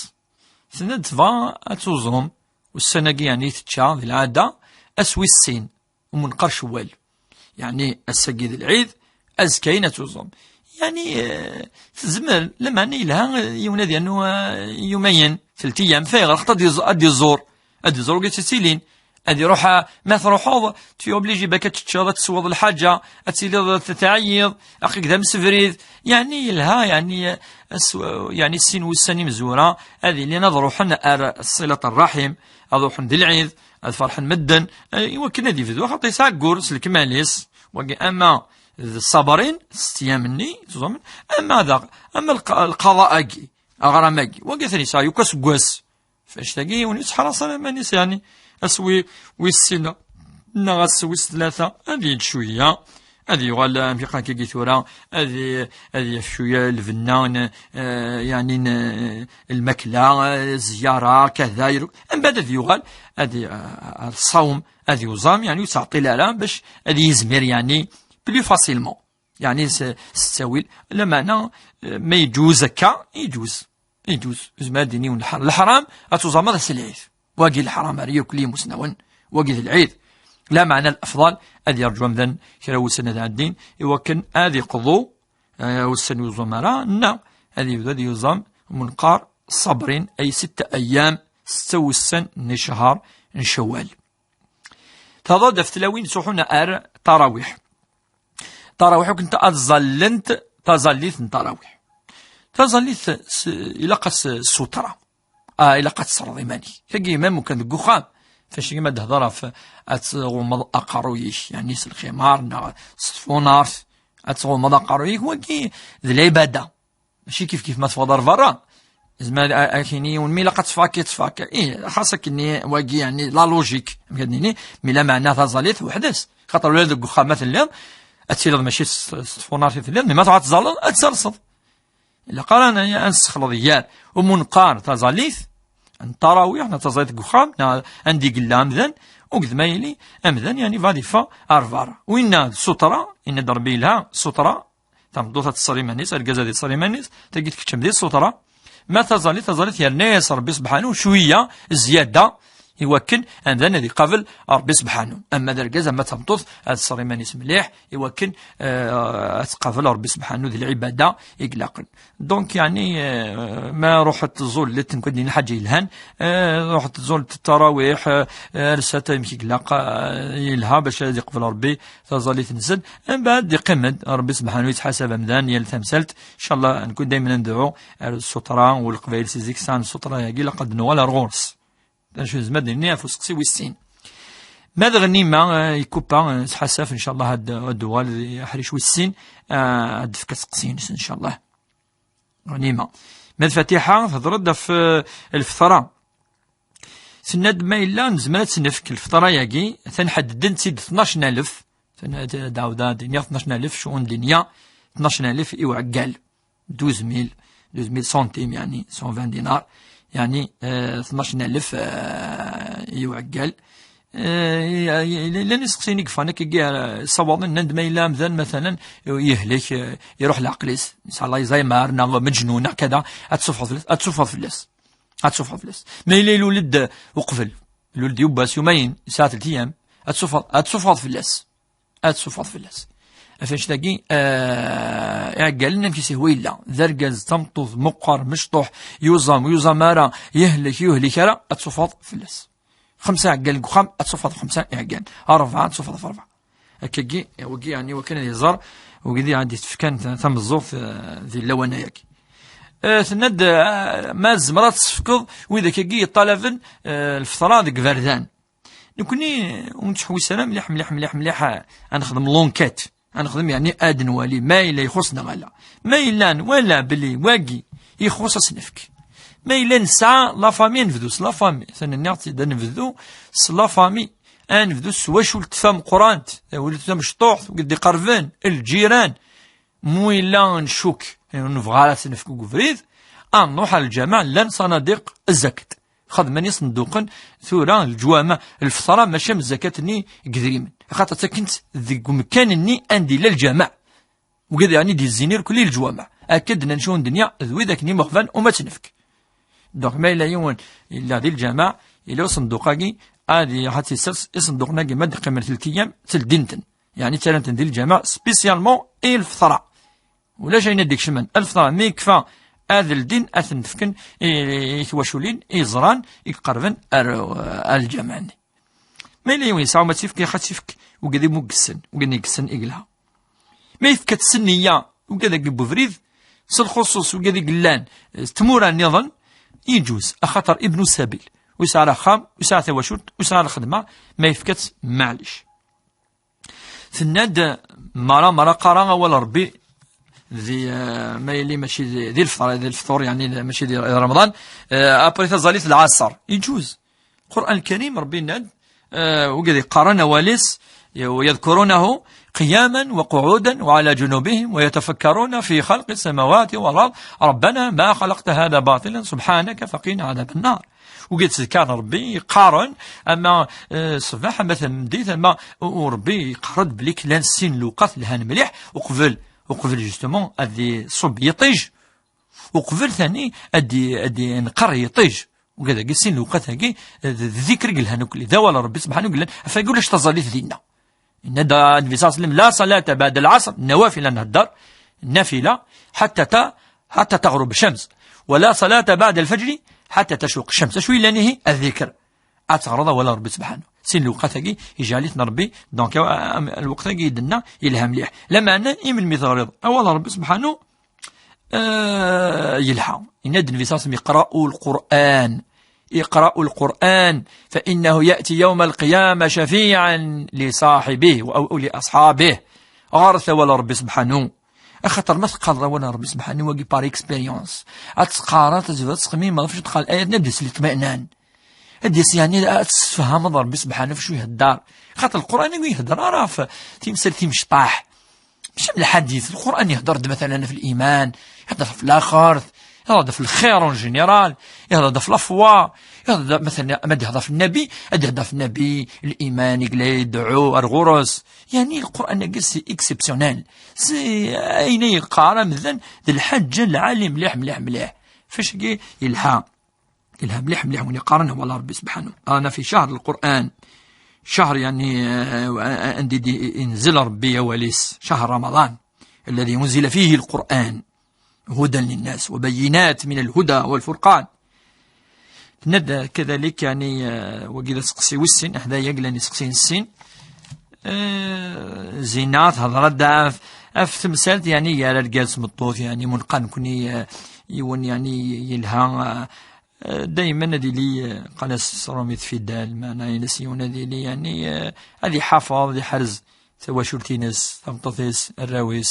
Tenna-d tebɣa ad tuẓum ussan-agi, yeɛni tečča di lɛada ass wis sin, umenqar Cewwal. Yeɛni ass-agi d lɛid, azekka-in ad tuẓum. Yeɛni, eh, tezmer, lameɛna yelha, eh, yiwen ad yernu, eh, yumayen, telt ayyam, fayɣer xaṭ ad iẓ-, ad iẓur, ad iẓur wagi tt-ittilin. Ad iruḥ, eh, ma truḥeḍ, tu es obligé bak ad teččeḍ, ad tesweḍ lḥaǧa, ad tiliḍ t-, tɛeyyiḍ, aqik d amsebrid. Yeɛni yelha, yeɛni, eh, as-, yeɛni sin wussan imezwura, ad ilin ad ruḥen ar ṣilat ṛṛaḥim, ad ruḥen di lɛid, ad ferḥen medden, eh, i wakken ad ibdu, xaṭi yesɛa aggur s lekmal-is. Wagi ama d ṣṣabrin, s ttiyam-nni, tuẓumen, ama daɣ, ama lq-, lqaḍa-agi, aɣram-agi, wagi atan yesɛa yakk aseggas. F anect-agi yiwen yettḥaraṣ ara iman-is, yeɛni, ass wi-, wis sin, neɣ ass wis tlata, ad yeǧǧ cwiya, ad yuɣal, amek i qqaren kagi tura, ad i-, ad yaf cwiya lbenna n, eh, yeɛni n, eh, lmakla, eh, zziyara, kada, iru-, mbeɛd ad yuɣal, ad i-, eh, ar ṣṣawm, ad yuẓam, yeɛni ur yettɛeṭṭil ara bac ad yizmir, yeɛni, plus facilement. Yeɛni s, s ttawil, lameɛna, eh, ma yeǧuz akka, yeǧuz. Yeǧuz. Yezmer ad d-yini leḥ-, leḥram, ad tuẓameḍ ass n lɛid. Wagi leḥram ar yakk imusnawen, wagi d lɛid. Lameɛna lafḍal, ad yerǧu amdan kra wussan ad ɛeddin, i wakken ad iqḍu, eh, ussan ur yuẓum ara, neɣ ad yebdu ad yuẓam umenqar ṣṣabrin, ay setta ayyam, setta wussan n cchar n Cawwal. Taḍad ɣef tlawin ttruḥun ar ttarawiḥ. Ttarawiḥ, ur kent ad ẓallent taẓallit n ttarawiḥ. Taẓallit s-, ilaq ad s-, ssutra. Ah, ilaq ad tesreḍ iman-ik. Tagi, même kan deg uxxam, fac ma d-hḍer ɣef ad tɣummeḍ aqerruy-ik, yeɛni s lximar neɣ s tfunart, ad tɣummeḍ aqerruy-ik, wagi d lɛibada. Mačči kif kif ma teffɣeḍ ar berra. Zma a-, a-, akini yiwen mi ilaq ad teffeɣ akka, teffeɣ akka. Ih, xas akkenni wagi, yeɛni, la logique, amek ad nini, mi lameɛna taẓallit weḥd-s. Xaṭer ula deg uxxam ma telliḍ, ad tiliḍ mačči s, s tfunart i telliḍ, mi ma tebɣa ad tẓalleḍ, ad tsalseḍ. Ilaq ara n-, ad nessexleḍ gar umunqar taẓallit n ttarawiḥ, neɣ taẓallit deg uxxam, neɣ anda i yella amdan, uged ma yili amdan, yeɛni, bɣa ad yeffeɣ ar berra. Winna d ssutra, yenna-d Rebbi yelha, ssutra, tameṭṭut ad teṣṣer iman-is, argaz ad iṣṣer iman-is, tagi tkeččem di ssutra. Ma taẓallit, taẓallit yerna-yas Rebbi sebḥanu cwiya zzyada, i wakken amdan ad iqabel Rebbi sebḥanu. Ama d argaz, ama d tameṭṭut, ad teṣṣer iman-is mliḥ, i wakken, eh, ad tqabel Rebbi sebḥanu d lɛibada i ilaqen. Donc, yeɛni, eh, ma ruḥet tẓullet, nekk ad d-ini lḥaǧa yelhan, eh, ruḥet tẓullet ttarawiḥ, eh, eh, rsat amek i ilaq, eh, yelha bac ad iqbel Rebbi taẓallit-nsen. Mbeɛd iqqim-d Rebbi sebḥanu yettḥasab amdan yal tamsalt. Ncallah, nekk daymen ad nedɛu ar ssutra, u Leqbayel si zik sɛan ssutra-agi, ilaq ad nuɣal ar ɣur-s. D acu nezmer ad d-nini ɣef useqsi wis sin. Ma d Ɣnima, eh, yekkupa, eh, sḥasaf, ncallah, ad, ad d-tuɣal di aḥric wis sin, eh, ad d-tefk aseqsi-ines, ncallah. Ɣnima. Ma d Fatiḥa, tehder-d ɣef, eh, lfeṭra. Tenna-d ma yella nezmer ad tt-nefk lfeṭra-agi, atan ḥeddden-tt-id tnac n alef, ten-, ad, ad ɛawdeɣ ad d-iniɣ tnac n alef, cɣun dinya, tnac n alef i uɛeggal. Douze mille, douze mille centimes, yeɛni, cent vingt dinars, yeɛni, eh, tnac n alef, eh, i uɛeggal. Eh, i-, i-, llan iseqsiyen i yeffɣen akkagi, eh, ssawaḍen, nnan-d ma yella amdan, matalan, yehlek, eh, iruḥ leɛqel-is, yesɛa Alzheimer, neɣ meǧnun, neɣ kada, ad tsuffɣeḍ fell-as, ad tsuffɣeḍ fell-as. Ad tsuffɣeḍ fell-as. Ma yella ilul-d uqbel, ilul-d yiwwas, yumayen, yesɛa telt ayyam, ad tsuffɣeḍ, ad tsuffɣeḍ fell-as. Ad tsuffɣeḍ fell-as. Ɣef annect-agi, eh, iɛeggalen amek i s-ihwa yella. D argaz, d tameṭṭut, meqqer, mecṭuḥ, yuẓam, yuẓam ara, yehlek, yuhlik ara, ad tsuffɣeḍ fell-as. Xemsa iɛeggalen deg uxxam, ad tsuffɣeḍ xemsa iɛeggalen. Rebɛa, ad tsuffɣeḍ ɣef rebɛa. Akkagi, wagi, yeɛni, wakken ad iẓer, wagi di ɛad d-tefkan ta-, tameẓẓuɣt, eh, di lawan-agi. Eh, tenna-d, eh, ma tzemreḍ ad tsefkeḍ widak-agi yeṭṭalaben, eh, lfeṭra deg iberdan. Nekni ur nettḥewwis ara mliḥ, mliḥ, mliḥ, mliḥ, eh, ad nexdem l'enquête. Ad nexdem, yeɛni, ad nwali ma yella ixuṣ neɣ ala. Ma yella nwala belli wagi ixuṣ, ad s-nefk. Ma yella nesɛa la famille, ad nebdu s la famille. Atan nniɣ-tt-id, ad nebdu s la famille. Ad nebdu s twacult tameqqrant, tawacult tamecṭuḥt, wid d-iqerben, lǧiran. Mu yella ncuk, ur nebɣa ara ad s-nefk deg ubrid, ad nruḥ ar lǧameɛ, llan ṣanadiq zzakat. Xedmen isenduqen tura leǧwameɛ, lfeṭra, mačči am zzakat-nni deg idrimen. Axaṭer ttaken-tt deg umkan-nni anda yella lǧameɛ. Wigad yeɛni d-yezzin irkelli leǧwameɛ. Akka d-nnan cun ddenya d wid akken imuɣban uma tt-nefk. Donc ma yella yiwen yella di lǧamaɛ, yella usenduq-agi, ad iruḥ ad tt-issers isenduqen-agi ma d-qqimen telkiyam tteldin-ten. Yeɛni ttarran-ten di lǧamaɛ spécialement i lfeṭra. Ulac ayen ad d-ikecmen. Lfeṭra mi yekfa ad ldin ad ten-fken i, i twaculin i yeẓran i iqerben ar, ar lǧamaɛ-nni. Ma yella yiwen yesɛa ma tt-ifk, yax ad tt-ifk ugad imugessen, ugad igessen i yelha. Ma yefka-tt s nniya, ugad agi n ubrid, s lxuṣuṣ ugad i yellan, eh, s tmura nniḍen, yeǧuz, axaṭer ibnu sabil, ur yesɛa ara axxam, ur yesɛa tawacult, ur yesɛa ara lxedma, ma yefka-tt, maɛlic. Tenna-d, mara, mara qqareɣ awal Rebbi di, eh, ma yili mačči di, di lefṭer, di lefṭur, yeɛni mačči di, di Remḍan, eh, après taẓallit n lɛaṣer, yeǧuz. Qur'an Lkarim, Rebbi yenna-d, eh, wigad yeqqaren awal-is, ويذكرونه قياما وقعودا وعلى جنوبهم ويتفكرون في خلق السماوات والأرض ربنا ما خلقت هذا باطلا سبحانك فقنا عذاب النار. Wigad ttdekkaren Rebbi, yeqqaren, ama, eh, ṣṣbeḥ, ama tameddit, ama u, u Rebbi yeqqar-d belli llan sin lewqat lhan mliḥ, uqbel, uqbel justement ad iṣubb yiṭij, uqbel tani ad i, ad inqer yiṭij. Ugad-agi sin lewqat-agi, d, d dikr i yelhan akk, d awal Rebbi subḥanahu i yellan, ɣef wagi ulac taẓallit dinna. Yenna-d Nnbi صلى الله عليه وسلم: لا صلاة بعد العصر, nnawafil ad nhedder, nafila, حتى ت-, حتى تغرب الشمس, ولا صلاة بعد الفجر حتى تشرق الشمس. Acu yellan ihi? Ad dikr. Ad teɣreḍ awal Rebbi subḥanahu. Sin lewqat-agi, ijeɛl-iten Rebbi, donc, a, a, lweqt-agi i d-nenna, yelha mliḥ. Lameɛna, imelmi teɣriḍ awal Rebbi subḥanahu, eh, yelha. Yenna-d Nnbi صلى الله عليه وسلم: اقرأوا القرآن، اقرأوا القرآن، فإنه يأتي يوم القيامة شفيعا لصاحبه أو لأصحابه. Ɣret awal Rebbi subḥanahu. Axaṭer ma teqqareḍ awal Rebbi subḥanahu, wagi par expérience. Ad teqqareḍ, ad tebdiḍ tettxemmimeḍ ɣef acu teqqar ayat-nni, ad d-yas litminan. Ad d-yas, yeɛni, ad tessefhameḍ Rebbi subḥanahu f acu ihedder. Xaṭer Lqur'an ur ihedder ara ɣef timsal timecṭaḥ. Mačči am lḥadit. Lqur'an ihedder-d, matalan, ɣef liman, ihedder ɣef laxert, ihedder ɣef lxir en général, ihedder ɣef la foi, ihedder, matalan, ma d-ihedder ɣef Nnabi, ad d-ihedder ɣef Nnabi, liman, i yella yedɛu ar ɣur-s. Yeɛni, Lqur'an-agi, c'est exceptionnel. C'est ayen ay yeqqar amdan d lḥaǧa lɛali mliḥ, mliḥ, mliḥ. F acu-agi yelha. Yelha mliḥ, mliḥ win yeqqaren awal Rebbi subḥanahu. رانا في شهر القرآن. شهر, yeɛni, eh, anda i d-, i-, inzel Rebbi awal-is. شهر رمضان الذي أنزل فيه القرآن هدى للناس وبينات من الهدى والفرقان. Tenna-d kadalik, yeɛni, eh, wagi d aseqsi wis sin, ḥdaya glan iseqsiyen sin. Eh, Zina, thedder-d ɣef, ɣef temsalt, yeɛni, gar argaz d tmeṭṭut, yeɛni, munqan nekni, eh, yiwen, yeɛni, yelha, eh, eh, daymen ad yili, eh, qqaren-as s trumit fidèle, meɛna, ini-as yiwen ad yili, yeɛni, eh, ad iḥafeḍ, ad iḥrez tawacult-ines, tameṭṭut-is, arraw-is,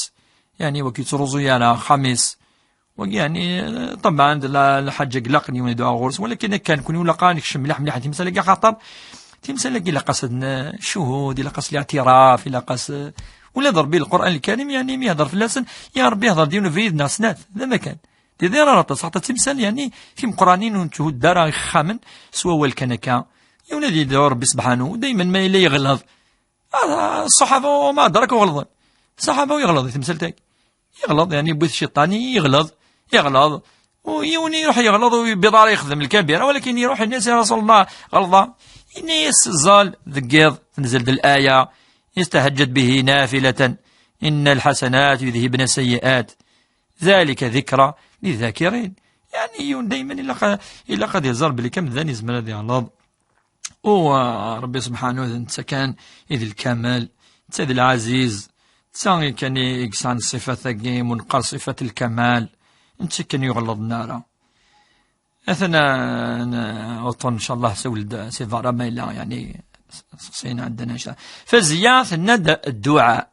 yeɛni, ur k-yettruẓu ara axxam-is. Wagi, yeɛni, eh, ṭebɛen, d la, lḥaǧa ilaqen yiwen yedɛu ɣur-s, walakin akka nekni ur ilaq ara nekcem mliḥ, mliḥ timsal-agi, axaṭer timsal-agi ilaq-as ad n-, ccuhud, ilaq-as liɛtiraf, ilaq-as, eh, ula d Rebbi, Lqur'an Lkarim, yeɛni, mi ihedder fell-asen, ya Rebbi, hder-d yiwen ubrid neɣ snat, d amakan. Di dir ara aṭas, xaṭer d timsal, yeɛni, timeqqranin ur netthudd ara ixxamen s wawal kan akka. Yiwen ad yedɛu Rebbi subḥanahu, daymen ma yella yeɣleḍ. Ah, ṣṣaḥaba, وما أدراك, ur ɣelḍen. Ṣṣaḥaba ur yeɣleḍ di temsalt-agi. Yeɣleḍ, yeɛni, yewwi-t cciṭan, yeɣleḍ, yeɣleḍ. U yiwen iruḥ yeɣleḍ, ur yewwiḍ ara yexdem lkabira, walakin iruḥ, yenna-yas: يا رسول الله, ɣelḍeɣ. Yenna-yas: ẓẓal deg yiḍ, tenzel-d laya: يتهجد به نافلة، إن الحسنات يذهبن السيئات، ذلك ذكرى للذاكرين. Yeɛni, yiwen daymen ilaq, ilaq ad iẓer belli kan amdan yezmer ad yeɣleḍ. U, uh, Rebbi subḥanahu d netta kan i d lkamal, netta d lɛaziz, netta kan i yesɛan ṣṣifat-agi, munqer ṣṣifat lkamal, netta kan ur iɣelleḍ ara. Atan, uh, n-, uṭṭun, ncallah, sawel-d si berra ma yella, yeɛni, s-, seqsiyen ɛeddan, ncallah. Fazya tenna-d dduɛa.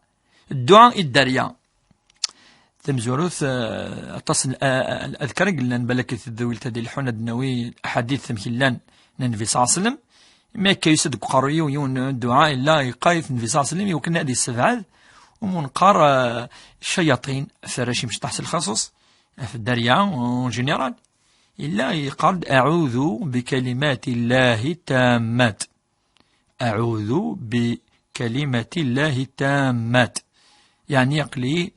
Dduɛa i dderya. Tamezwarut, eh, aṭas n, eh, eh, adkar i yellan, balak i tedwilt ad ilḥun ad d-nawi aḥadit amek llan n Nnbi ṣalla Llahu ɛalayhi wa sallam. Imi akka yusa-d deg uqerruy-iw yiwen n dduɛa, yella yeqqar-it Nnbi ṣalla Llahu ɛalayhi wa sallam iwakken ad yessebɛed umunqar, eh, ccayaṭin, ɣef warrac imecṭaḥ s lxaṣuṣ, ɣef dderya, en général. Yella yeqqar-d: أعوذ بكلمات الله التامات. أعوذ بكلمات الله التامات. Yeɛni, aql-i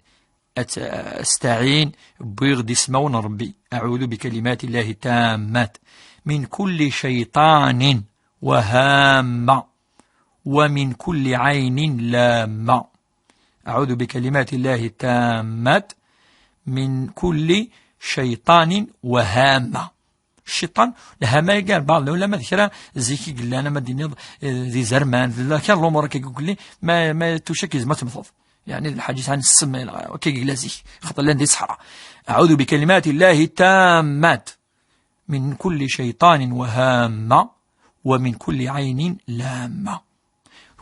أت-، أستعين بويغ ديسماون ربي. أعوذ بكلمات الله التامات من كل شيطان وهامة ومن كل عين لامة. أعوذ بكلمات الله التامات من كل شيطان وهامة. الشيطان، الهامة كاع بعض العلماء ذكرها زي كي قلنا ما دينيض، آه، ذي زرمان، ذي كان الأمور كي يقول لي ما، ما توشك زعما تمثض. يعني الحديث عن السم، كي يقول زيك، خاطر لان دي صحراء. أعوذ بكلمات الله التامات من كل شيطان وهامة ومن كل عين لامة.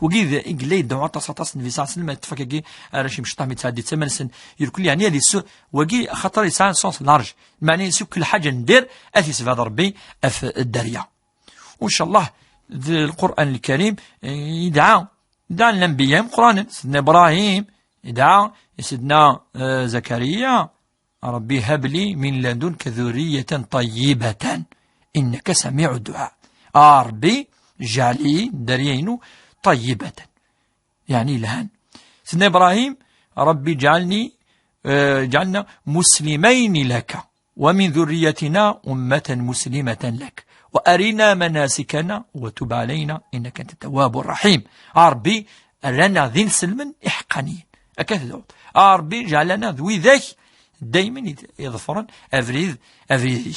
وقيد إقلي دعوة تصاتص النبي صلى الله عليه وسلم، اتفاق كي أرشي مشطح متعدي تمنسن يركل، يعني هذه السو، وقي خطر يسعى سونس لارج، معنى يسو كل حاجة ندير أثي سباد ربي أف الدريا. وإن شاء الله ذي القرآن الكريم يدعى، دعا الأنبياء قرآن، سيدنا إبراهيم يدعى، سيدنا، آه، زكريا، ربي هب لي من لدنك ذرية طيبة إنك سميع الدعاء. آه ربي، جعلي دريين طيبة، يعني الآن. سيدنا إبراهيم، ربي اجعلني، آه، اجعلنا مسلمين لك ومن ذريتنا أمة مسلمة لك وأرنا مناسكنا وتب علينا إنك أنت التواب الرحيم. آه ربي، أرانا ذي نسلمن إحقانيين. أكثر. آه ربي، جعلنا ذوي ذاك دايما يظفرن أفريد، أفريديك.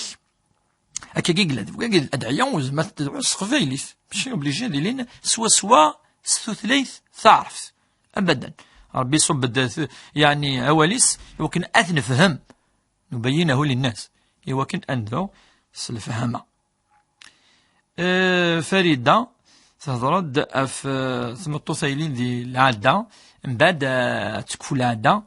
هكا كي قلت، كي قلت الأدعية وزعما تدعو السقف إليس. ماشي أوبليجي دي لين سوا سوا ستوثليث تعرف. أبدا. ربي صب الدث-، يعني أواليس يمكن أثنفهم، نبينه للناس. يمكن أن ذو سلفهما. آه، فريدة تهضرد أف، آه، ثم الطفيلين ذي العادة، من بعد، آه، تكفو العادة،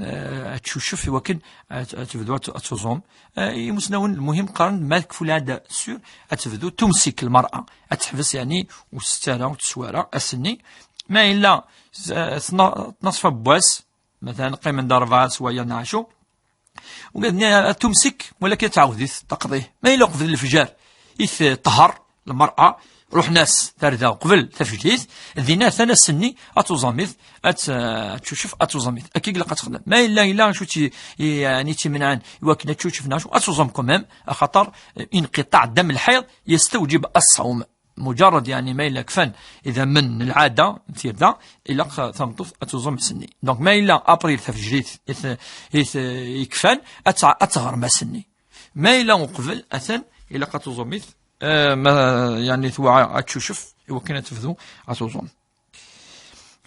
آه، تشوشف، ولكن، آه، تبدو تزوم. آه، يمسنون المهم قرن ما تكفو العادة سور، تبدو تمسك المرأة، تحبس يعني وستارة وتسوارة أسني. ما إلا س-، آه، تنا-، تنصف بواس، مثلًا قيم من أربعة سوايع نعشو، وقالني تمسك ولكن تعاوديت تقضيه. ما إلا قبل الفجر إث طهر المرأة، روح ناس تردى قبل تفجيت، دينا ثنا سني أتوزاميت، أت-، أتشوشف أتوزاميت. أكيد لقد تخدم. ما إلا، إلا شو تي-، يعني تمنعن، يوكنا تشوشف ناشو أتوزام كمان، خاطر انقطاع دم الحيض يستوجب الصوم. مجرد يعني ما إلا كفان إذا من العادة تير دا، إلا خ-، ثمطوث أتوزم سني. دونك ما إلا أبريل تفجريت إث-، إث-، يكفان أتع-، أتغر ما سني. ما إلا قبل أثن إلا قد تزوميت، آه، ما يعني ثوعة أتشوشف، وكنا تفذو أتوزم.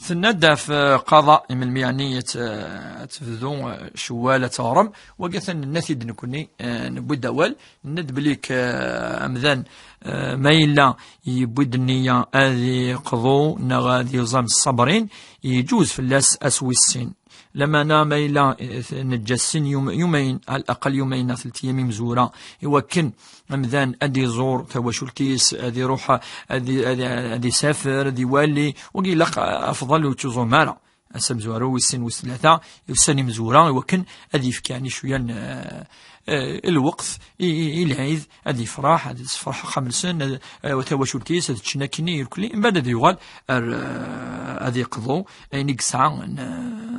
ثناد في قضاء من الميانية، آه، تفذو، آه، شوالة تغرم، وقثن النتيد نكوني، آه، نبود أول، ند بليك، آه، أمذان، آه، ما إلا يبود النية أذي قضو نغادي زم الصبرين، يجوز في اللاس أسوي السين. لما أنا ما إلا، آه، نجسن يوم، يومين، على الأقل يومين، ثلاث أيام مزورة، يوكن أمذان أدي زور، تواشلتيس، أدي روح، أدي، أدي، أدي سافر، أدي والي، وقيل لك أفضل وتزومارة. Ass amezwaru wis sin wis tlata, ussan imezwura, i wakken ad yefk yeɛni cwiya n, eh, eh, lweqt i, i, i lɛid, ad yefreḥ, ad yessefreḥ axxam-nsen, ad, eh, tawacult-is, ad ččen akkenni irkelli, mbeɛd ad yuɣal ar, eh, ad yeqḍu ayen i yesɛa n,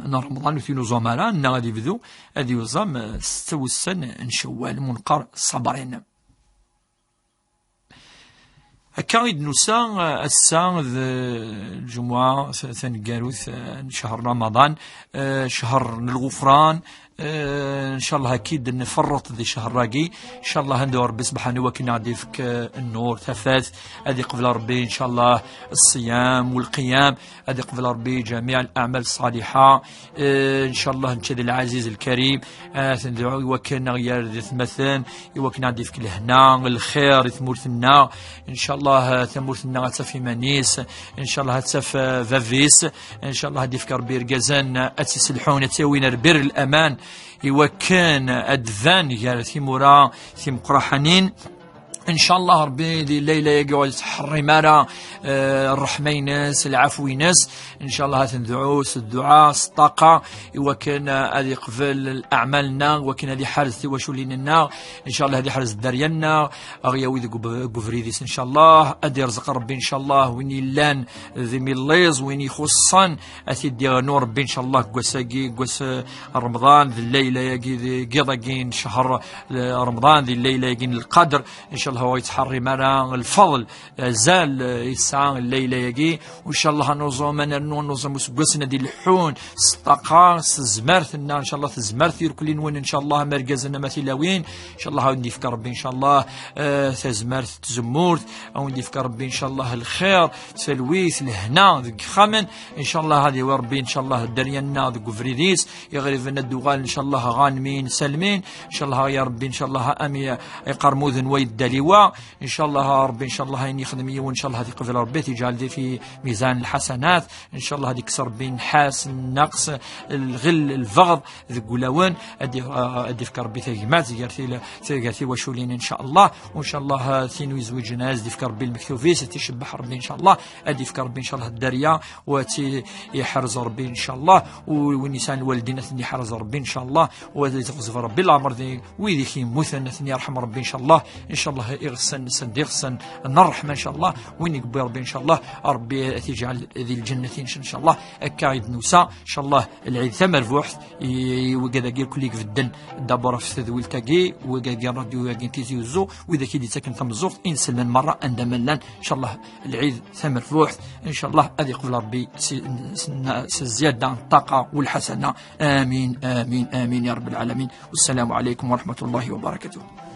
n Remḍan ur t-inuẓam ara, neɣ ad yebdu ad yuẓam, eh, setta wussan n Cewwal, mu neqqar ṣṣabrin. Akka i d-nusa, eh, ass-a d, eh, lǧemɛa, t-, taneggarut, eh, n ccher Ramadan, eh, ccher n lɣufran, eh, ncallah akid nferreṭ di ccher-agi, ncallah ad Rebbi sebḥanu wakken ad d-ifk, eh, nnur, tafat, ad iqbel Rebbi ncallah ṣṣiyam u lqiyam, ad iqbel Rebbi ǧamiɛ laɛmal ṣṣaliḥa, eh, ncallah netta d Lɛaziz Lkarim, eh, ad t-ndɛu i wakken ad ɣ-yerr di tmaten, i wakken ad d-ifk lehna, lxir i tmurt-nneɣ. Ncallah, eh, tamurt-nneɣ ad taf iman-is. Ncallah ad taf, eh, bab-is. Ncallah ad d-ifk Rebbi irgazen, eh, ad tt-iselḥun, ad tt-yawin ar bir laman, i wakken ad d-tban gar timura timeqqraḥanin. Ncallah Rebbi di llayla-agi ur yettḥerrim ara, eh, ṛṛeḥma-ines, lɛafwi-ines. Ncallah ad t-ndɛu s dduɛa, s ṭṭaqa, i wakken, eh, ad iqbel aɛmal-nneɣ, i wakken ad iḥerz tiwaculin-nneɣ, ncallah ad iḥerz dderya-nneɣ, ad ɣ-yawi deg ub-, deg ubrid-is ncallah, ad irẓeq Rebbi ncallah win yellan d imiṭṭi, win ixuṣṣen, ad t-id-iɣnu Rebbi ncallah deg wass-agi, deg wass, eh, Remḍan, di llayla-agi, di, deg yiḍ-agi n ccher, eh, Remḍan, di llayla-agi n lqadr. Ncallah ur yettḥerrim ara lfeḍl, eh, azal, eh, yesɛa llayla-agi. Ncallah ad nuẓum, ad nernu ad nuẓum useggas-nni ad ileḥḥun s ṭṭaqa, s tezmert-nneɣ, ncallah tezmert tirkelli-nwen, ncallah am argazen ama tilawin, ncallah ad wen-d-yefk Rebbi, ncallah, eh, tazmert n tzemmurt, ad wen-d-yefk Rebbi, ncallah lxir, talwit, lehna deg yexxamen, ncallah ad yawi Rebbi, ncallah dderya-nneɣ deg ubrid-is, iɣriben ad d-uɣalen, ncallah ɣanmin, salmin, ncallah ya Rebbi, ncallah ami iqermuden wa yedda liwa, ncallah Rebbi, ncallah ayen yexdem yiwen, ncallah ad iqbel Rebbi, ad t-iǧɛel di fi mizan lḥasanat, ncallah ad ikkes Rebbi nnḥas, nnaqs, lɣel, lbeɣḍ deg wulawen, ad i-, ad d-ifk Rebbi tagmat gar til-, gar tiwaculin, ncallah, u ncallah, eh, tin ur izwiǧen ad d-ifk Rebbi lmektub-is, ad t-icebbeḥ Rebbi, ncallah, ad d-ifk Rebbi, ncallah, dderya, u ad tt-iḥrez Rebbi, ncallah, u win yesɛan lwaldin ad ten-iḥrez Rebbi, ncallah, u ad iɣzef Rebbi leɛmer di wid i k-yemmuten, ad ten-yerḥem Rebbi, ncallah, ncallah, iɣsan-nsen d iɣsan n ṛṛeḥma, ncallah, win i yewwi Rebbi, ncallah, Rebbi ad t-iǧɛel di lǧennet-ines, ncallah, akka i d-nusa, ncallah, lɛid tamerbuḥt, i, i wigad-agi irkelli ibedden, dabur ɣef tedwilt-agi, wigad-agi n ṛṛadyu-agi n Tizi Uzzu, widak i d-yettaken tameẓẓuɣt, inselmen merra anda ma llan, ncallah, lɛid tamerbuḥt, ncallah, ad iqbel Rebbi s, s, s zzyada n ṭṭaqa u lḥasana. Amin, amin, amin, ya Rebbi lɛalamin. Wassalamu ɛalaykum wa raḥmatullahi wa barakatuh.